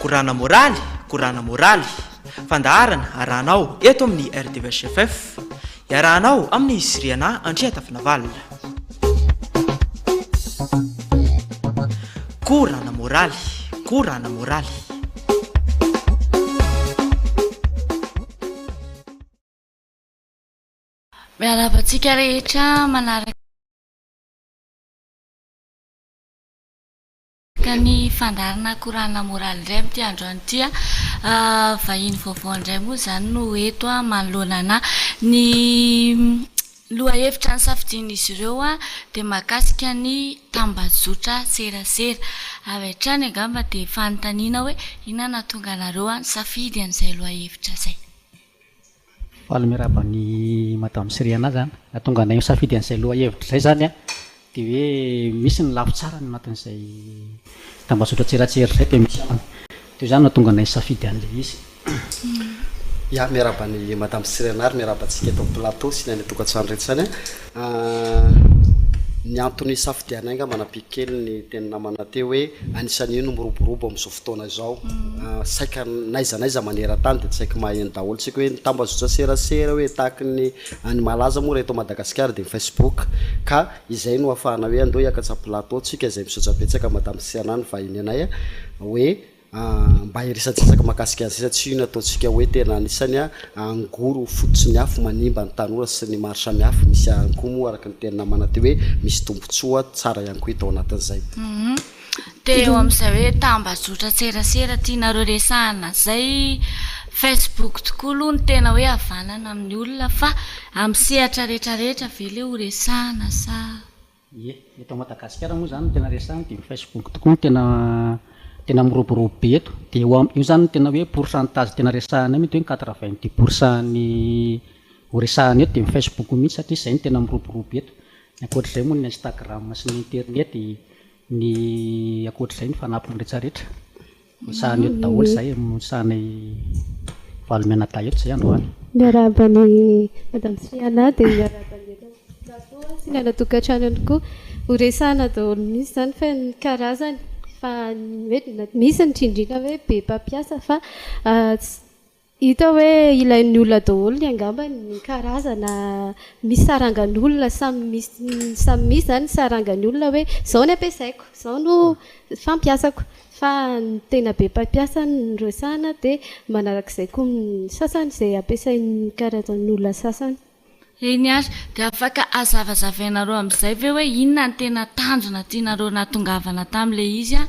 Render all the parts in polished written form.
Korana môraly, korana môraly. Fandaharana arahanao eto amin'ny RTVHFF. Iarahanao amin'i Siriana Andriatafinavalona. Korana môraly, korana môraly. Miarahaba antsika rehetra manaraka ny fandaharana Korana Moraly indray amin'ity androany ity. Vahiny vaovao indray moa izany no eto manoloana anà. Ny lohahevitra nosafidian'izy ireo dia mahakasika ny tambajotra serasera. Avy hatrany angamba dia fanontaniana hoe inona no nahatonga anareo nisafidy an'izay lohahevitra izay? Faly miarahaba an'i Madame Siriana zany. Nahatonga anay nisafidy an'izay lohahevitra izay zany an, dia hoe misy ny lafy tsarany anatin'izay tambazotran-tserasera izay dia misy ihany. Teo izany no nahatonga anay nisafidy an'ilay izy. Ya, miarahaba an'i Madame Siriana ary miarahaba antsika eto amin'ny plateau sy ny any an-tokantrano rehetra izany an. Ny antony hisafidianay angamba nampiako kely ny tenin'ny namana teo hoe anisan'io no miroborobo amin'izao fotoana izao. Saika n'aiza n'aiza maneran-tany dia tsy haiko maheno daholo tsika hoe ny tambazotra serasera hoe tahaky ny any malaza moa raha eto Madagasikara dia ny Facebook ka izay no ahafahana hoe andao hiakatra plateau tsika izay misaotra betsaka madame Siana ny vahiny anay hoe mba hiresadresaka mahakasika an'izay satria io no ataontsika hoe tena anisany angoro fototry ny afo manimba ny tanora sy ny maro samihafa misy ihany koa moa araka ny teny namana teo hoe misy tombotsoa tsara ihany koa hita ao anatin'izay. Dia eo amin'izay hoe tambajotran-tserasera tianareo resahana izay, Facebook tokoa aloha no tena hoe havanana amin'ny olona fa amin'ny sehatra rehetrarehetra ve ilay ho resahana sa? Ie, eto Madagasikara moa izany no tena resahana dia ny Facebook tokoa no tena tena miroborobo be eto. Dia eo am- io izany no tena hoe pourcentage tena resahana eo mety hoe ny 90 pour cent ny ho resahana eto dia ny Facebook mihitsy satria izay no tena miroborobo eto. Ny ankoatr'izay moa ny Instagram sy ny internet Ny ankoatr'izay ny fanampiny retraretra. Misahana eto daholo izahay, misahana valo mianadahy eto izahay androany. Miarahaba an'i Madame Sriana dia miarahaba ny eto amin'ny plateau sy ny any an-tokantrano ihany koa. Ho resahana daholo mihitsy izany fa ny karazany fa ny hoe misy ny tsindriana hoe be mpampiasa fa tsy Hita hoe ilain'ny olona daholo ny angamba ny karazana misy sarangan'olona samy misy samy misy izany ny sarangan'ny olona hoe izao ny ampiasaiko, izao no fampiasako fa ny tena be mpampiasa no resahana dia manarak'izay koa ny sasany izay ampiasain'ny karazan'olona sasany. Eny ary, dia afaka hazavazavainareo amin'izay ve hoe inona no tena tanjona tianareo nahatongavana tamin'ilay izy an?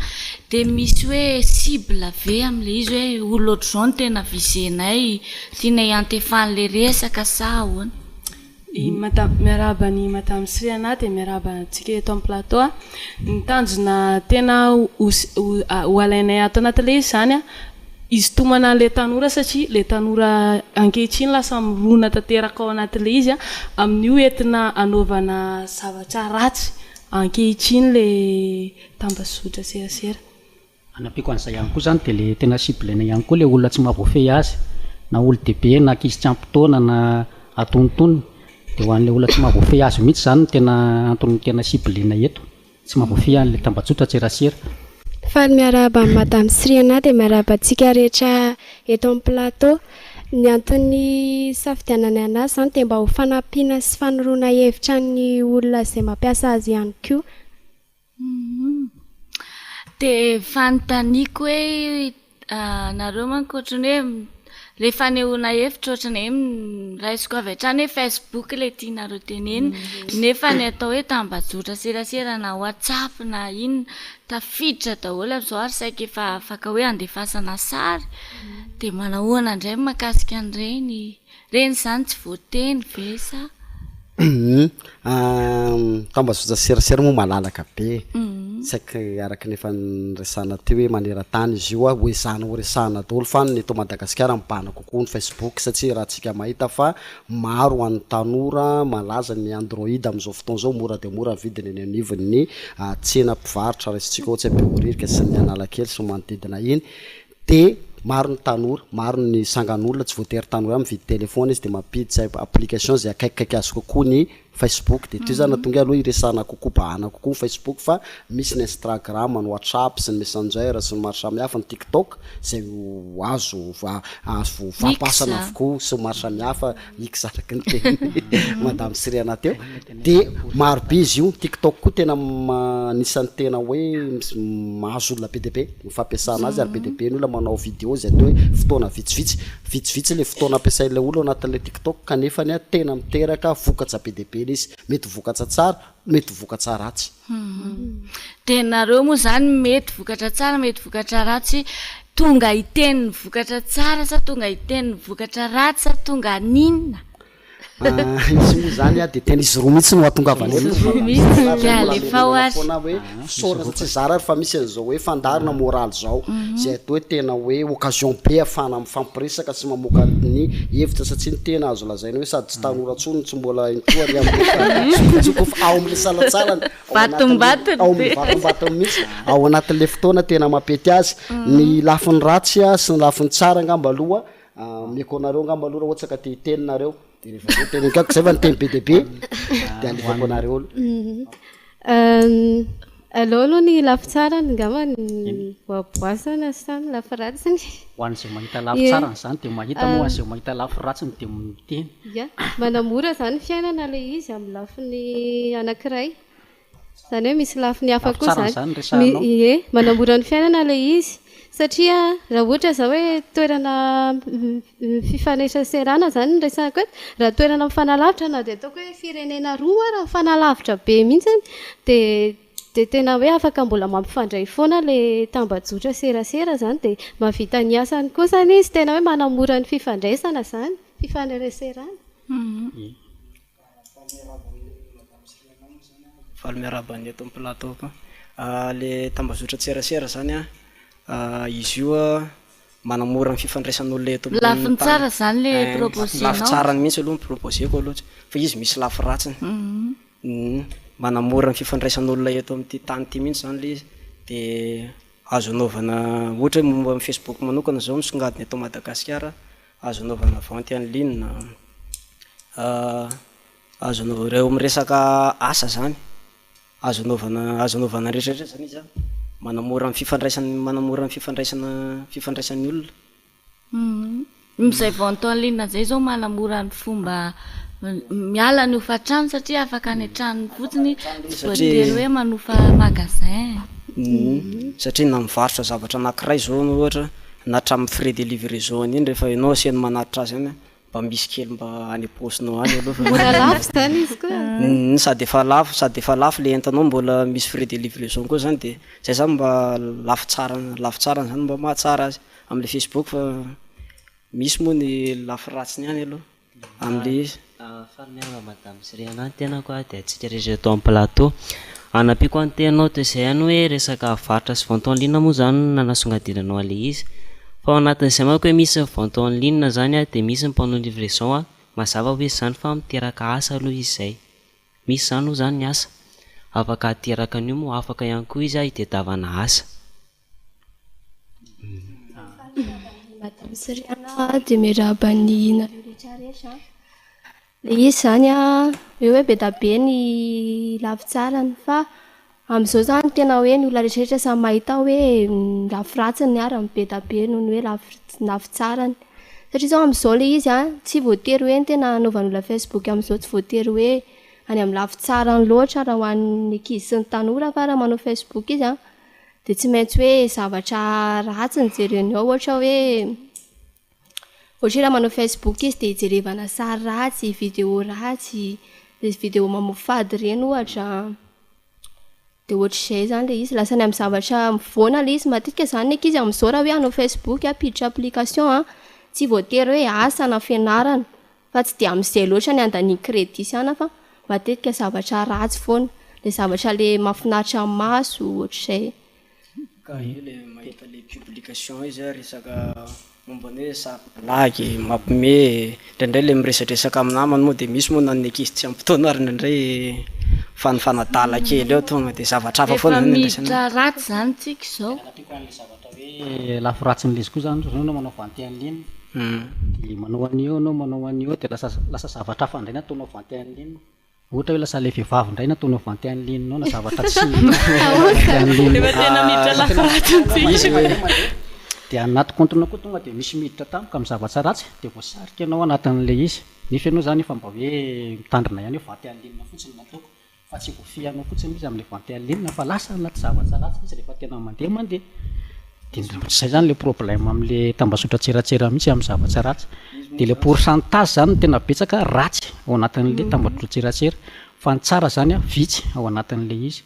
Dia misy hoe cible ve amin'ilay izy hoe olona ohatr'izao no tena viser-nay, tianay hiantefan'ilay resaka sa ahoana? Madame, miarahaba an'i Madame Sriana dia miarahaba antsika eto amin'ny plateau a. Ny tanjona tena ho ho alainay ato anatin'ilay izy izany an, Hisintomana an'ilay tanora satria ilay tanora ankehitriny lasa mirona tanteraka ao anatin'ilay izy amin'io entina hanaovana zavatra ratsy ankehitriny ilay tambazotra serasera. Hanampiako an'izay ihany koa izany dia ilay tena cible-na ihany koa ilay olona tsy mahavoafehy azy na olon-dehibe na ankizy tsy ampy taona na antonontonony dia ho an'ilay olona tsy mahavoafehy azy mihitsy izany no tena antony tena cible-na eto. Tsy mahavoafehy an'ilay tambajotran-tserasera. Faly miarahaba an'i Madame Sriana dia miarahaba antsika rehetra eto amin'ny plateau. Ny antony nisafidiananay anazy izany dia mba ho fanampiana sy fanoroana hevitra ny olona izay mampiasa azy ihany koa. Dia fanontaniako hoe Nareo manko ohatran'ny hoe le fanehoana hevitra ohatran'ny hoe raisiko avy hatrany hoe Facebook le tianareo tenenina nefa ny atao hoe tambajotra serasera na WhatsApp na inona tafiditra daholo amin'izao ary saika efa afaka hoe andefasana sary dia manahoana indray ny mahakasika an'ireny? Ireny izany tsy voateny ve sa? Tambazotra serasera moa malalaka be, tsy haiko araka ny efa niresahana teo hoe maneran-tany izy io, ho ezahana ho resahana daholo fa ny eto Madagasikara mibahana kokoa ny facebook satria raha tsika mahita fa maro ho an'ny tanora malaza ny android amin'izao fotoana izao, mora dia mora ny vidiny eny anivon'ny tsena mpivarotra raisintsika ohatsy hoe Behoririka sy ny Analakely sy ny manodidina iny. Dia maro ny tanora, maro ny sangan'olona, tsy voatery tanora ihany mividy telephone izy dia mampiditra application izay akaikikaiky azy kokoa ny. Facebook de teo zany nahatonga ahy aloha hiresahana kokoa bahana kokoa ny Facebook fa misy ny Instragram, ny WhatsApp sy ny Messenger sy ny maro samihafa, ny TikTok izay ho azo azo fampasana avokoa sy ny maro samihafa, X araka ny tenin'i Madame Siriana teo de maro be izy io, TikTok koa tena anisan'ny tena hoe mahazo olona be dia be ny fampiasana azy ary be dia be ny olona manao video izay atao hoe fotoana vitsivitsy, vitsivitsy le fotoana ampiasain'ilay olona ao anatin'ilay TikTok kanefany tena miteraka vokatra be dia be ilay izy, mety ho vokatra tsara, mety ho vokatra ratsy. Dia nareo moa izany mety vokatra tsara mety vokatra ratsy, tonga hiteny ny vokatra tsara sa tonga hiteny ny vokatra ratsy sa tonga haninona? Izy moa izany dia tena izy roa mihitsy no hahatongavana eto. Izy roa mihitsy, dia alefao ary. Foana hoe fisaorana tsy zara ary fa misy an'izao hoe fandaharana moraly izao, izay atao hoe tena hoe occasion be ahafahana mifampiresaka sy mamoaka ny hevitra satria ny tena azo lazaina hoe sady tsy tanora intsony no tsy mbola intoa ary amin'ny zokinjokiny fa ao amin'ilay salantsalany, ao anatin'ilay, ao amin'ny vatombatony mihitsy, ao anatin'ilay fotoana tena mampety azy. Ny lafiny ratsy sy ny lafiny tsara angamba aloha Ameko anareo angamba aloha raha ohatra ka te hiteny nareo de rehefa avy eo teneniko ako zay fa niteny be dia be de alefako anareo aloha. Aleo aloha ny lafy tsarany angamba no voaboasana sa ny lafy ratsiny. Ho an'izay mahita lafy tsarany izany dia mahita moa ho an'izay mahita lafy ratsiny dia miteny. Ia, manamora izany ny fiainana ilay izy amin'ny lafiny anankiray. Izany hoe misy lafiny hafa koa Lafy tsarany izany. izany resahanao. Ie, manamora ny fiainana ilay izy. Satria raha ohatra izao hoe toerana fifaneraserana izany no resahako eto, raha toerana mifanalavitra na dia ataoko hoe firenena roa ara mifanalavitra be mihitsy dia dia tena hoe afaka mbola mampifandray foana ilay tambajotra serasera izany dia mahavita ny asany koa izany izy, tena hoe manamora ny fifandraisana izany, fifaneraserana. Faly miarahaba ny eto amin'ny plateau koa. Le tambazotran-tserasera zany an, izy io manamora ny fifandraisan'olona eto amin'ny Lafiny tany. tsara zany le Lafy proposer-nao. tsarany mihitsy aloha ny proposer-ko aloha fa izy misy lafy ratsiny. Manamora ny fifandraisan'olona eto amin'ity tany ity mihitsy zany le izy de azo anaovana ohatra hoe momba ny facebook manokana zao misongadina eto Madagasikara azo anaovana vente en ligne, azo anaovana reo miresaka asa zany, azo anaovana azo anaovana rehetra rehetra zany izy an, manamora ny fifandraisana manamora ny fifandraisana fifandraisan'ny olona. Izay vente en ligne izay zao manamora ny fomba miala ny hofantrano satria afaka any an-tranony fotsiny tsy voatery hoe manofa magasin. Satria na mivarotra zavatra anakiray zao anao ohatra na hatramin'ny frais de livraison iny rehefa ianao asainy manatitra azy any mba misy kely mba any am-paosinao any aloha fa Mora lafo izany izy koa. Sady efa lafo sady efa lafo le entanao mbola misy frais de livraison koa zany de zay zany mba lafy tsara lafy tsarany zany mba mahatsara azy am'le facebook fa misy moa ny lafy ratsiny ihany aloha am'le izy. Faly miarahaba madame sy Riana ny tenako a, dia antsika rehetra eto amin'ny plateau. Hanampiako an'i teninao teo izay ihany hoe resaka varotra sy vente en ligne moa izany no nanasongadinanao an'ilay izy. Fa ao anatin'izay manko hoe misy ny vente en ligne izany a, dia misy ny mpanao livraison a, mazava hoy izy izany fa miteraka asa aloha izy izay. Misy izany hoy izany ny asa. Afaka ateraka an'io moa afaka ihany koa izy a hitedavana asa. Madame Siriana dia miarahaba ny nareo rehetra rehetra. Ilay izy izany an, eo hoe be dia be ny lafy tsarany fa amin'izao izany tena hoe ny olona rehetra rehetra samy mahita hoe ny lafy ratsiny ary no be dia be noho ny hoe lafy lafy tsarany. Satria izao amin'izao ilay izy an, tsy voatery hoe ny tena anaovan'olona Facebook amin'izao tsy voatery hoe any amin'ny lafy tsarany loatra raha ho an'ny ankizy sy ny tanora fa raha manao Facebook izy an, Dia tsy maintsy hoe zavatra ratsy no jereny ao, ohatra hoe ohatra hoe raha manao Facebook izy dia ijerevana sary ratsy, vidéo ratsy, ilay vidéo mamoafady ireny ohatra. Dia ohatr'izay izany ilay izy, lasa any amin'ny zavatra mivoana ilay izy. Matetika izany ny ankizy amin'izao raha hoe hanao Facebook hampiditra application an, tsy voatery hoe asa na fianarana fa tsy dia amin'izay loatra ny andaniany crédit sy anona fa matetika zavatra ratsy foana, ilay zavatra ilay mahafinaritra ny maso ohatr'izay. Ka io le mahita le publication io zay resaka momba ny hoe sary blagy, mampime, indraindray le miresadresaka amin'ny namany moa de misy moa na ny ankizy tsy ampy taona ary indraindray mifanadala kely eo tonga de zavatra hafa Efa foana zany andraisana. miditra ratsy zany tsika izao. Nampiako an'ilay zavatra hoe lafy ratsin'ilay izy koa zany zao ianao manao vente en ligne dia manao an'io ianao manao an'io dia lasa lasa zavatra hafa indray no ataonao vente en ligne. Ohatra hoe lasa ilay vehivavy indray nataonao vente en ligne ao na zavatra tsy vente en ligne. Efa tena miditra lafy ratsy Izy mihitsy. Dia anaty compte-nao koa tonga dia misy miditra tampoka amin'ny zavatra ratsy dia voasarika ianao anatin'ilay izy. Nefa ianao izany efa mba hoe mitandrina ihany hoe vente en ligne fotsiny no ataoko. Fa tsy voafehinao fotsiny izy amin'ilay vente en ligne fa lasa anaty zavatra ratsy izy rehefa tena mandeha mandeha. Dia izay izany ilay problème amin'ilay tambazotran-tserasera mihitsy amin'ny zavatra ratsy. Dia ilay pourcentage izany no tena betsaka ratsy ao anatin'ilay tambazotran-tserasera fa ny tsara izany an vitsy ao anatin'ilay izy.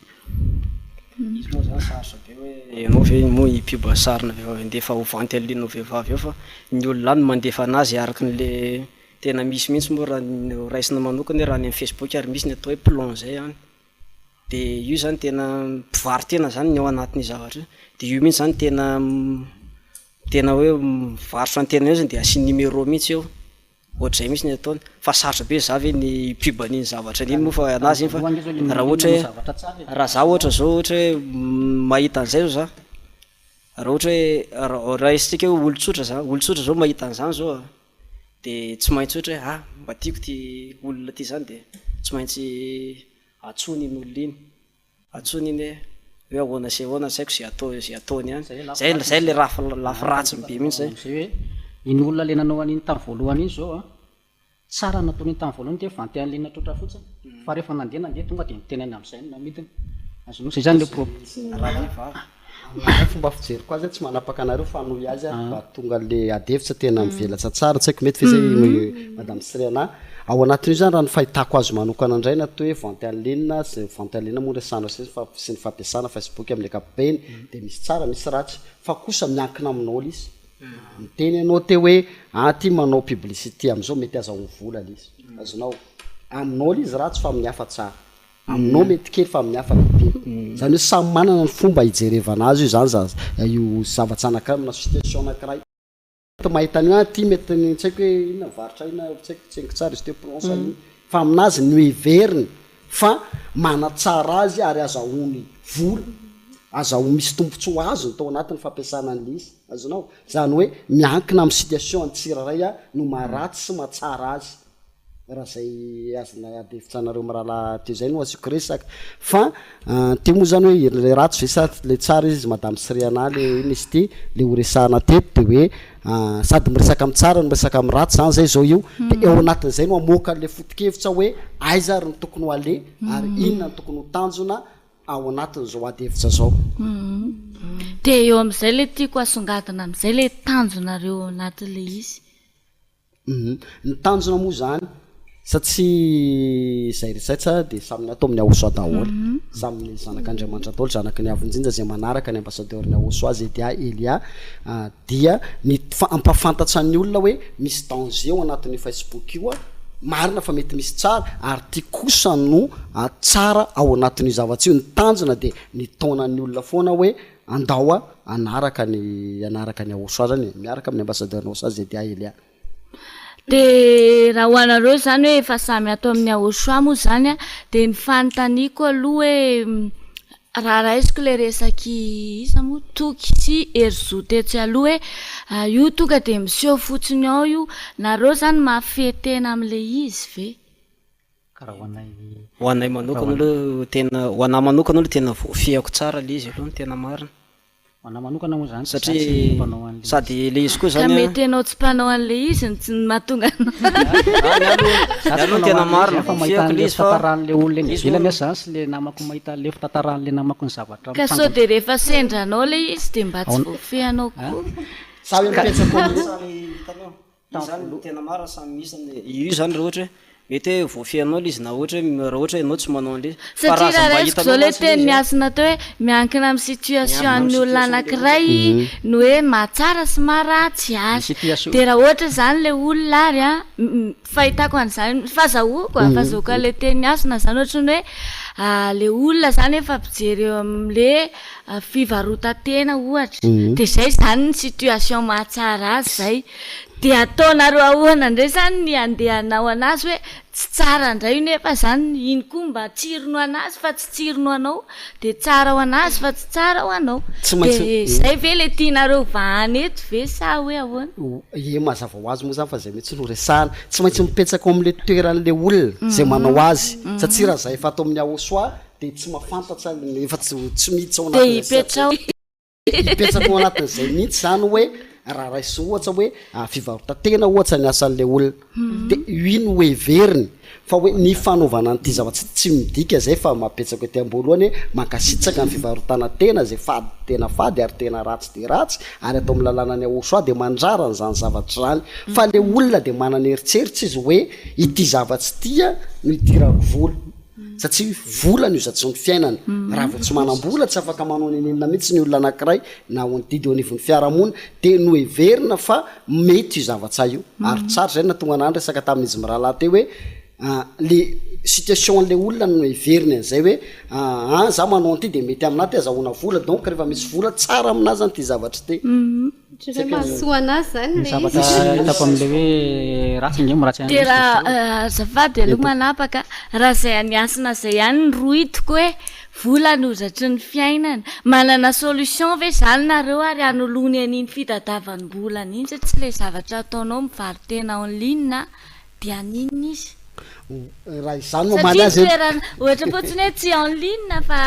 Izy moa izany sarotra be hoe ianao ve moa hi-pub sarina vehivavy handefa ho vente en ligne ho vehivavy eo fa ny olona any no mandefa an'azy araka an'le Tena misy mihitsy moa raha ny raisina manokana hoe raha any amin'ny Facebook ary misy ny atao hoe plomb zay any. De io zany tena mpivaro-tena zany ny ao anatin'io zavatra io. De io mihitsy zany tena tena hoe mivarotra ny tenany eo zany de asiany numéro mihitsy eo. Ohatr'izay mihitsy ny ataony. Fa sarotra be za ve ny hi-pub an'iny zavatra iny moa fa anazy iny fa raha ohatra hoe raha za ohatra zao ohatra hoe mahita an'izay zao za, raha ohatra hoe raha raisintsika hoe olon-tsotra za, olon-tsotra zao mahita an'izany zao a. De tsy maintsy ohatra hoe ah mba tiako ty olona ty zany de tsy maintsy antsoiny iny olona iny, antsoiny iny hoe hoe ahoana sy ahoana tsy haiko ze atao ze ataony any, zay zay le raf- lafy ratsiny be mihitsy zay. Zay hoe iny olona le nanao an'iny tamin'ny voalohany iny zao an, tsara ny nataony iny tamin'ny voalohany de vente en ligne tsotra fotsiny fa rehefa nandeha nandeha tonga de nitenena amin'izay no namidiny, azonao, zay zany le prob- Raha Ny fomba fijeriko azy tsy manapaka anareo fa hanohy azy aho mba hahatonga an'le ady hevitra tena mivelatra tsara, tsy haiko mety ve zay madame Siriana. Ao anatin'io zany raha ny fahitako azy manokana indray ny atao hoe vente en ligne sy vente en ligne moa resahana sy sy ny fampiasana facebook amin'ny ankapobeny dia misy tsara misy ratsy fa kosa miankina aminao le izy. Miteny ianao teo hoe ah ty manao publicité am'zao mety azahoany vola le izy, azonao? Aminao le izy ratsy fa amin'ny hafa tsara. Aminao mety kely fa amin'ny hafa lehibe. Izany hoe samy manana ny fomba hijerevana azy io izany za io zavatra anakiray amina situation anakiray. Mety mahita an'io ah ty mety ny tsy haiko hoe inona mivarotra inona tsy haiko tsy haiko tsara izy teo plomb sa inona fa aminazy noheveriny fa manatsara azy ary azahoany vola, azahoany misy tombotsoa azony tao anatin'ny fampiasana an'ilay izy. Azonao? Izany hoe miankina amin'ny situation an'ny tsirairay no maharatsy sy mahatsara azy. Raha zay azona ady hevitra anareo mirahalahy teo zay no asiako resaka fa teo moa zany hoe le ratsy ve sa le tsara izy madame Siriana le inona izy ity le ho resahana teto de hoe sady miresaka amin'ny tsara no miresaka amin'ny ratsy zany zay zao io de eo anatin'izay no hamoaka an'le foto-kevitra hoe aiza ary no tokony ho aleha ary inona no tokony ho tanjona ao anatin'izao ady hevitra zao. De eo amin'izay le tiako asongadina amin'izay le tanjonareo ao anatin'le izy. Ny tanjona moa zany sa tsy izay resaitsa dia samy ny ato amin'ny Aosoa daholo, samy ny zanak'Andriamanitra daholo, zanaky ny Avo Indrindra izay manaraka ny ambassadeur-n'ny Aosoa Zedia Elia dia ny hampahafantatra ny olona hoe misy danger ao anatin'io Facebook io a, marina fa mety misy tsara ary ty kosa no tsara ao anatin'io zavatra io, ny tanjona dia ny taona ny olona foana hoe Andao a hanaraka ny hanaraka ny Aosoa zany e, miaraka amin'ny ambassadeur ny Aosoa Zedia Elia. De raha ho anareo zany hoe efa samy ato amin'ny Aosoa moa zany a, de ny fanontaniako aloha hoe raha raisiko le resak'i iza moa Toky sy Herizo tetsy aloha hoe io tonga de miseho fotsiny ao io, nareo zany mahafehy tena am'le izy ve? Ka raha ho anay. Ho anay manokana aloha tena, ho anah manokana aloha tena voafehiko tsara le izy aloha ny tena marina. Ho anah manokana moa zany tsy za tsy Satria mpanao an'le izy. sady le izy koa Ka zany an. mety ianao tsy mpanao an'le izy no tsy mahatonga anao. Ah ny ahy aloha, Za ny ahy tsy aloha mpanao tena an'le izy marina fa mahita voafehiko le an'le izy fa fitantaran'le olona eny izy ivelany moa aho zany sy le namako mahita an'le fitantaran'le namako ny zavatra Ka sao mitranga. dia rehefa sendra anao le izy dia mba tsy Ao voafehinao koa. Za hoe Ka mipetraka ao amin'ny. Samy hitanao. Io zany no tena marina samy misy ny io zany raha ohatra hoe mety hoe voafehinao ilay izy na ohatra hoe raha ohatra hoe ianao tsy manao an'ilay izy fa Satria raha raha aza mba raisiko hitanao zao le mantsy ilay teny izy an. Hasina teo hoe miankina amin'ny situation Miankina an'ny amin'ny olona situation an'ilay olona. anankiray no hoe mahatsara sy maharatsy Ny azy. situation. Dia raha ohatra izany ilay olona ary an, fahitako an'izany, fazahoako an, fazahoako an'ilay tenin'i Hasina izany ohatran'ny hoe ilay olona izany efa mpijery eo amin'ilay fivarotan-tena ohatra, dia izay izany ny situation mahatsara azy izay. Dia ataonareo ahoana indray izany ny handeha hanao an'azy hoe. tsy tsara indray io nefa zany iny koa mba tsirony ho anazy fa tsy tsirony ho anao de tsara ho anazy fa tsy tsara ho anao Tsy maintsy de zay ve le tianareo vahana eto ve sa hoe ahoana? Ie mazava ho azy moa zany fa zay mihitsy no resahana, tsy maintsy mipetsaka ao amle toeran'le olona zay manao azy satria raha za efa ato amin'ny Aosoa de tsy mahafantatsa efa tsy tsy miditra ao De anatin'izay hipetraho. Hipetraka ao anatin'izay mihitsy izany hoe raha raisina ohatra hoe fivarotan-tena ohatra ny asan'ilay olona dia io no heveriny fa hoe ny fanaovana an'ity zavatra ity tsy midika izay fa mampetsaka ety am-boalohany hoe mankasitraka ny fivarotana tena izay fady tena fady ary tena ratsy dia ratsy ary atao amin'ny lalàna ny Aosoa dia mandrara an'izany zavatra izany fa ilay olona dia manana eritreritra izy hoe ity zavatra ity no idirako vola. Satria vola no izatry ny fiainana. Raha vao tsy manam-bola tsy afaka manao n'inon'inona mihitsy ny olona anankiray na ao andidy eo anivon'ny fiarahamonina dia noheverina fa mety io zavatsa io. Ary tsara izay no nahatonga anah niresaka tamin'izy mirahalahy teo hoe le situation an'le olona no noheveriny an'izay hoe an za manao an'ity dia mety aminah ty azahoana vola donc rehefa misy vola tsara aminah zany ity zavatra ity. Ohatran'ny hoe mahasoa anazy izany Ny ilay zavatra izy. hitako amin'ilay hoe ratsy ange ratsy Dia raha, azafady aloha manapaka, raha izay an'i Hasina izay ihany no rohitiko hoe vola no hozatry ny fiainana. Manana solution ve izany nareo ary hanoloany an'iny fitadavam-bolana iny satria tsy ilay zavatra ataonao mivaro-tena en ligne dia haninona izy? Raha izaho no mamaly Satria azy e. toerana, ohatra fotsiny hoe tsy en ligne fa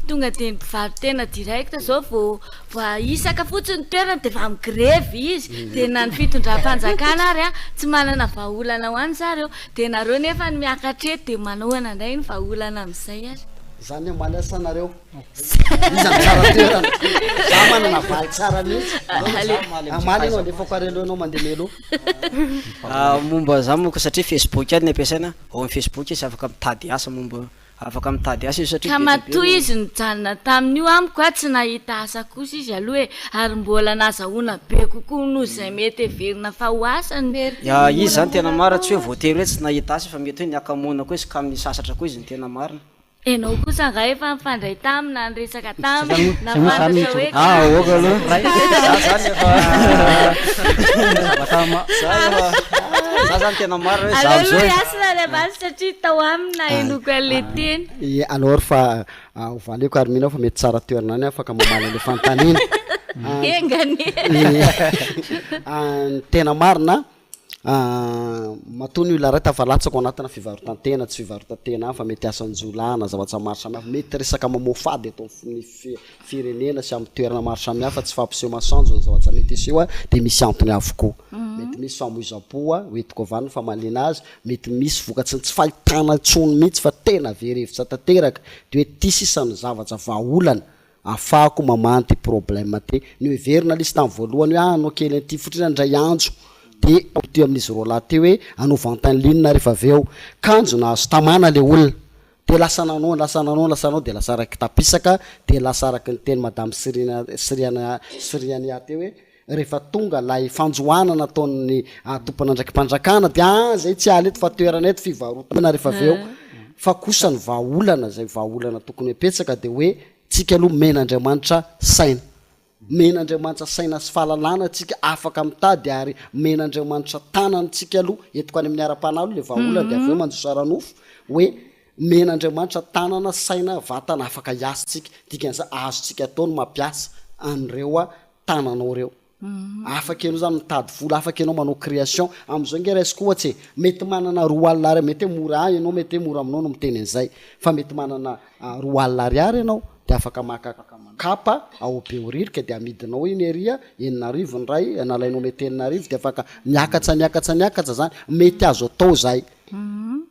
tonga dia ny mpivaro-tena direct zao vao voahisaka fotsiny ny toerana dia efa migrevy izy, dia na ny fitondram-panjakana ary an, tsy manana vahaolana ho any zareo, dia nareo nefa ny miakatra eto dia manohana indray ny vahaolana amin'izay ary. Za ny hamaly azy sa nareo? Iza no tsara toerana? Za manana valy tsara mihitsy. Hamaly ianao alefako ary aloha ianao mandeha mialoha. Momba za manko satria Facebook ihany ny ampiasaina, ao amin'ny Facebook izy afaka mitady asa momba, afaka mitady asa izy satria Ka be dia be matoa ny. izy nijanona tamin'io amiko a tsy nahita asa kosa izy aloha e, ary mbola nazahoana be kokoa noho izay mety heverina fa ho asany. Ya izy zany tena marina tsy hoe voatery hoe tsy nahita asa fa mety hoe niakamoana koa izy ka misasatra koa izy ny tena marina. Enao kosa angaha efa nifandray taminy na niresaka taminy Zay moa zany nahafantatra hoe Ah ok aloha za zany efa za efa za zany tena marina hoe za Aleo amizao aloha e. hiasina ny ambany satria tao aminy nahenoako an'ilay teny. Ie alors fa ho valiako ary mino aho fa mety tsara toerana any aho afaka mamaly an'ilay fanontaniana. Enga anie. Ny tena marina Matoa ny olona iray tafalatsaka ao anatina fivarotan-tena, tsy fivarotan-tena ihany fa mety asan-jiolahy na zavatra maro samihafa, mety resaka mamoafady eto amin'ny firenena sy amin'ny toerana maro samihafa, tsy fampiseho masoandro ny zavatra mety hiseho dia misy antony avokoa. Mety misy famoizam-po ho entiko avy any ny famaliana azy, mety misy vokatry ny tsy fahitana intsony mihitsy fa tena very hevitra tanteraka, dia hoe ity sisa no zavatra vahaolana Afahako mamaha an'ity problème ty. Noheverina lesy tamin'ny voalohany hoe ah hanao kely an'ity fotsiny aho indray andro de teo amin'izy roalahy teo hoe hanao vente en ligne rehefa avy eo. Kanjo nahazo tamana le olona. De lasa nanao, lasa nanao, lasa nanao de lasa raiki-tapisaka de lasa araka ny teny madame Siriana Siriana Siriania teo hoe rehefa tonga lay fanjohana nataon'ny tompon'andraiki-panjakana de ah zay tsy hiala eto fa toerana eto fivarotana rehefa avy eo. Fa kosa ny vahaolana, izay vahaolana tokony hapetsaka dia hoe tsika aloha omen'Andriamanitra saina. Omen'Andriamanitra saina sy fahalalana tsika afaka mitady ary omen'Andriamanitra tanana tsika aloha, entiko any amin'ny ara-panahy aloha ilay vahaolana dia avy eo manjoso ara-nofo hoe omen'Andriamanitra tanana, saina, vatana afaka hiasa tsika. Dikan'izay azontsika atao ny mampiasa an'ireo tananao ireo. Afaka ianao zany mitady vola, afaka ianao manao création, amizao nge raisiko ohatsy e, mety manana 20 ariary, mety hoe mora ahy ianao, mety hoe mora aminao no miteny an'izay, fa mety manana 20 ariary ianao de afaka maka kapa ao Behoririka de amidinao iny ery 6000 ny iray, nalainao mety 6000 de afaka miakatsa miakatsa miakatsa zany, mety azo atao zay,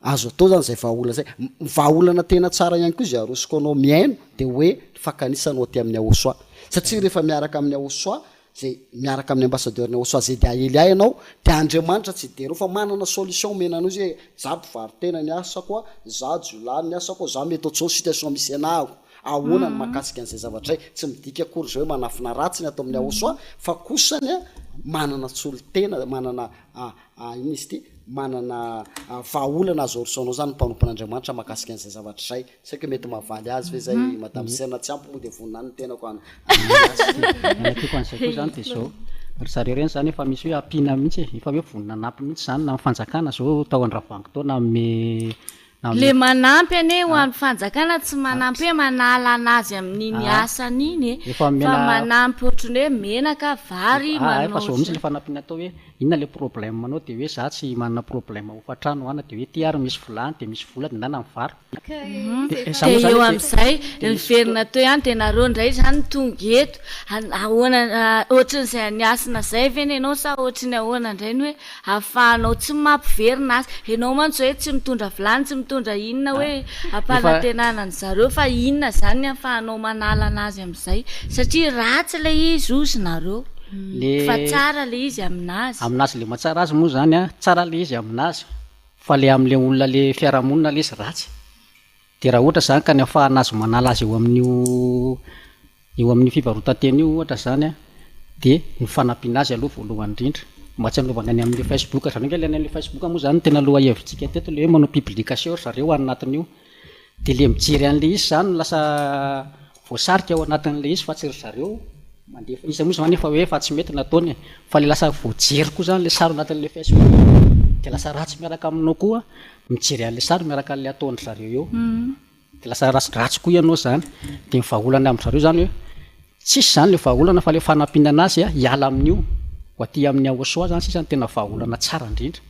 azo atao zany zay vahaolana zay, vahaolana tena tsara ihany koa izay arosoko anao mihaino de hoe fankanisana aty amin'ny Aosoa. Satria rehefa miaraka amin'ny Aosoa, izay miaraka amin'ny ambassadeur-n'ny Aosoa ZA Elia ianao, dia Andriamanitra tsy hidera eo fa manana solution omena anao izy hoe, za mpivaro-tena ny asako a, za jiolahy ny asako a, za mety ohatr'izao situation misy anahako, ahoana ny mahakasika an'izay zavatra izay, tsy midika akory izay hoe manafina ratsy ny ato amin'ny Aosoa, fa kosany a, manana solon-tena, manana inona izy ity, manana vahaolana azo aroso anao izany ny mpanompon'Andriamanitra mahakasika an'izay zavatra izay. Tsy haiko hoe mety mahavaly azy ve zay madame Serna tsy ampy moa dia vonona any ny tenako Ny ampiako an'izay koa zany dia zao, Ry zareo ireny izany efa misy hoe ampiana mihitsy e, efa hoe vonona hanampy mihitsy izany na ny fanjakana izao tao Andravoahangy tao nanome nanome Le manampy anie ho an'ny fanjakana tsy manampy hoe manala anazy amin'iny asany iny e, Efa fa omena manampy ohatran'ny hoe menaka, vary, Efa manao zao mihitsy ohatr'izay. le fanampiana atao hoe inona le problème anao de hoe za tsy manana problème hofantrano ana de hoe ty ary misy vilany de misy vola de ndana mivarotra. Dia eo amin'izay, miverina teo ihany, dia nareo indray izany tonga eto, ahoana, ohatran'izay an'i Hasina izay ve ny anao sa ohatran'ny ahoana indray ny hoe ahafahanao tsy mampiverina azy, ianao mantsy hoe tsy mitondra vilany, tsy mitondra inona hoe ampanantenana an-dry zareo fa inona izany ny ahafahanao manala an'azy amin'izay satria ratsy ilay izy hozy nareo fa tsara ilay izy aminazy. Aminazy ilay mahatsara azy moa izany an, tsara ilay izy aminazy. Fa le amle olona le fiarahamonina le izy ratsy. De raha ohatra zany ka ny afahana azy manala azy eo amin'io eo amin'io fivarotan-tena io ohatra zany an, de ny fanampiana azy aloha voalohany indrindra, mba tsy hanaovany any amin'le facebook, zany hoe ange le any amin'le facebook moa zany no tena lohahevitsika teto le hoe manao publication ry zareo any anatin'io, de le mijery an'le izy zany no lasa voasarika ao anatin'le izy fa tsy ry zareo mandefa, iza moa zany efa hoe efa tsy mety nataony e, fa le lasa voajery koa zany le sary ao anatin'le facebook de lasa ratsy miaraka aminao koa mijery an'le sary miaraka an'le ataon-dry zareo eo, de lasa ratsy ratsy koa ianao zany, de ny vahaolana amin-dry zareo zany hoe tsisy zany le vahaolana fa le fanampiana anazy hiala amin'io ho aty amin'ny Aosoa zany sisa no tena vahaolana tsara indrindra.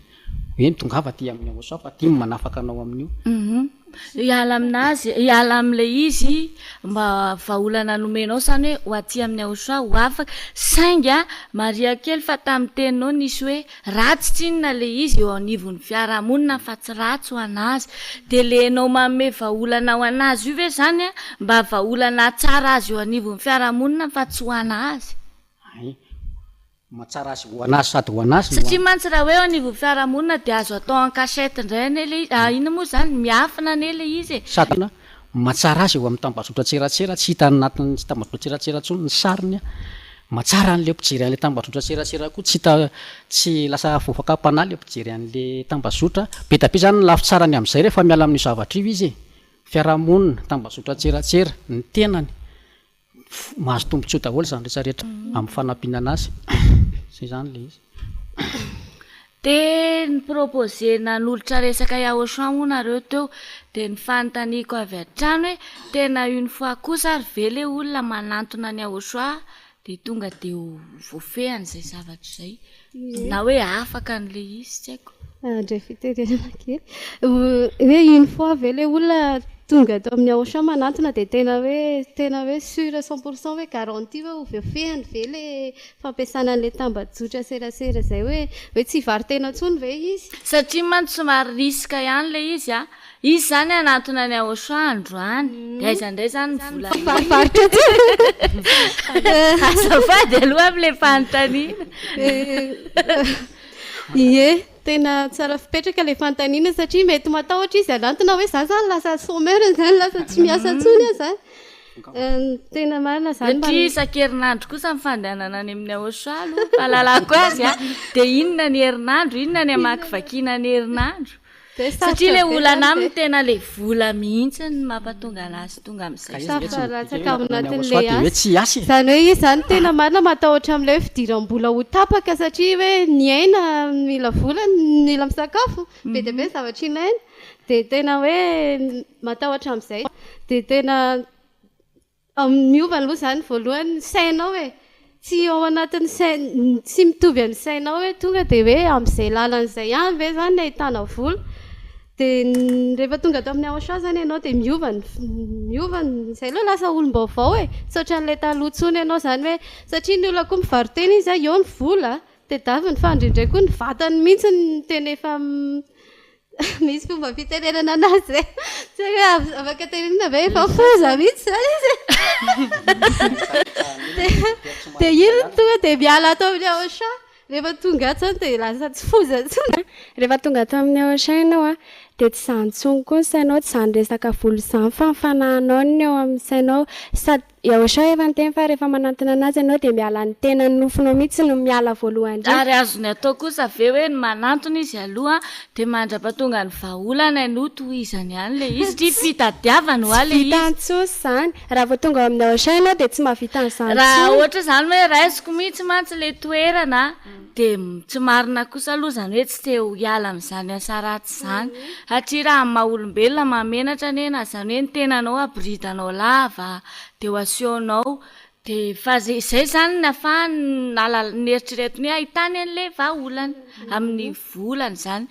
Hoe mitongava aty amin'ny Aosoa fa aty no manafaka anao amin'io. Hum. Hiala aminazy, hiala amin'ilay izy mba vahaolana nomenao izany hoe ho aty amin'ny Aosoa ho afaka. Saingy a, mariho kely fa tamin'ny teninao nisy hoe ratsy tsinona ilay izy eo anivon'ny fiarahamonina fa tsy ratsy ho an'azy. Dia ilay ianao manome vahaolana ho an'azy io ve izany a, mba vahaolana hahatsara azy eo anivon'ny fiarahamonina fa tsy ho an'azy? Hay. Mahatsara azy ho anazy sady ho anazy no Satria mantsy raha hoe eo anivon'ny fiarahamonina dia azo atao en cachette indray anie ilay izy, ah inona moa izany, miafina anie ilay izy e. Sady mahatsara azy eo amin'ny tambajotran-tserasera, tsy hita anatin'ny tambajotran-tserasera intsony ny sariny, mahatsara an'ilay mpijery an'ilay tambajotran-tserasera koa, tsy hita, tsy lasa voafakam-panahy ilay mpijery an'ilay tambajotra, be dia be izany ny lafy tsarany amin'izay rehefa miala amin'io zavatra io izy e, fiarahamonina, tambajotran-tserasera, ny tenany. Mahazo tombotsoa daholo izany rehetra rehetra amin'ny fanampiana anazy. Zay izany ilay izy. Dia ni-proposer nanolotra resaka Yaoshan moa nareo teo, dia ny fanontaniako avy hatrany hoe tena une fois kosa ary ve le olona manantona ny Yaoshan dia tonga dia ho voafehiny izay zavatra izay? Na hoe afaka an'ilay izy, tsy haiko. Handray fitenenana kely. Hoe une fois ve ilay olona tonga ato amin'ny Auchan manantona dia tena hoe tena hoe sûr à 100% hoe garantie hoe ho voafehiny ve ilay fampiasana an'ilay tambajotra serasera izay hoe hoe tsy hivaro-tena intsony ve izy? Satria mantsy somary risque ihany ilay izy an. Izy izany hanantona ny Auchan androany. Dia aiza indray izany ny vola Mivarivaritra aty. Azafady aloha amin'ilay fanontaniana. Ie, tena tsara fipetraka ilay fanontaniana satria mety matahotra izy hanantona hoe za izany lasa chômeur izany, lasa tsy miasa intsony aho izany. Tena marina izany. Satria isan-kerinandro kosa ny fandehanana any amin'ny Auchan aloha, fahalalako azy an. Dia inona ny herinandro, inona ny hamakivakiana ny herinandro. Satria le olana aminy tena le vola mihitsy no mampatonga anazy tonga amin'izay. Tafalatsaka ao anatin'ilay asa. Izany hoe izy izany tena marina matahotra amin'ilay hoe fidiram-bola ho tapaka satria hoe ny aina mila vola, mila misakafo, be dia be ny zavatra ilaina. Dia tena hoe matahotra amin'izay. Dia tena Miova aloha izany voalohany ny sainao e! Tsy ao anatin'ny sain- tsy mitovy amin'ny sainao hoe tonga dia hoe amin'izay lalana izay ihany ve izany no ahitana vola? Dia rehefa tonga ato amin'ny Auchan izany ianao dia miova ny miova ny izay aloha lasa olom-baovao e! Tsy ohatran'ilay taloha intsony ianao izany hoe satria ny olona koa mivaro-tena izy a, eo ny vola tadiaviny fa indraindray koa ny vatany mihitsy no tena efa Misy fomba fitenenana anazy zay. Tsy haiko hoe afaka tenenina ve efa foza mihitsy zany izy. Dia iny no tonga dia miala ato amin'ny Auchan. Rehefa tonga ato zany dia lasa tsy foza intsony. Rehefa tonga ato amin'ny Auchan ianao an, dia tsy izany intsony koa ny sainao, tsy izany resaka vola izany fa ny fanahinao no eo amin'ny sainao. Sady. Yahoshua efa niteny fa rehefa manantona anazy ianao dia miala ny tenan'ny nofonao mihitsy no miala voalohany indrindra. Ary azony atao kosa ve hoe ny manantona izy aloha dia mandra-pahatonga ny vahaolana no tohizany ihany ilay izy satria fitadiavana hoa Tsy ilay izy. vita intsony izany. Raha vao tonga ao amin'ny Yahoshua ianao dia tsy mahavita an'izany Raha intsony. ohatra izany hoe raisiko mihitsy mantsy ilay toerana dia tsy marina kosa aloha izany hoe tsy te ho hiala amin'izany asa ratsy izany satria raha amin'ny maha olombelona mahamenatra anie na izany hoe ny tenanao aboridanao lava dia ho asehonao Dia fa zay izay izany ny ahafahany nahalala neritreretiny hoe ahitany an'ilay vahaolana amin'ny volana izany.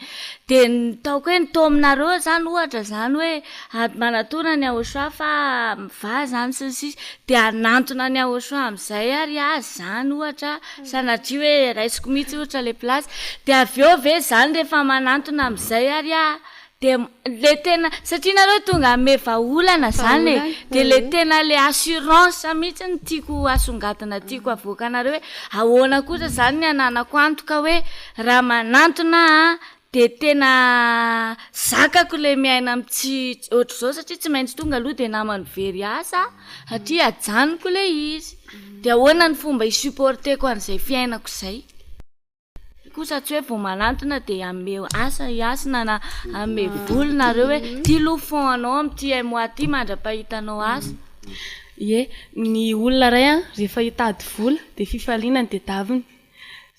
Dia ny ataoko hoe ny taominareo izany ohatra izany hoe manatona an'i Yahoshua fa mivaha izany sy ny sisa dia hanantona an'i Yahoshua amin'izay ary aho izany ohatra sanatria hoe raisiko mihitsy ohatra ilay place. Dia avy eo ve izany rehefa manantona amin'izay ary aho Dia le tena, satria nareo tonga hanome vahaolana zany e, dia le tena le assurance mihitsy no tiako asongadina, tiako avoakanareo hoe ahoana kosa zany ny ananako antoka hoe raha manantona aho dia tena zakako le miaina amin'ny tsy ohatr'izao satria tsy maintsy tonga aloha dia naman'ny very asa satria ajanoko le izy, dia ahoana ny fomba hi-supporter-ko an'izay fiainako izay. Kosa tsy hoe vao manantona dia hanome asa i Hasina na hanome vola nareo hoe ty aloha fond anao amin'ity un mois ty mandra-pahitanao asa. Ie, ny olona iray an, rehefa hitady vola dia fifaliana no tedaviny.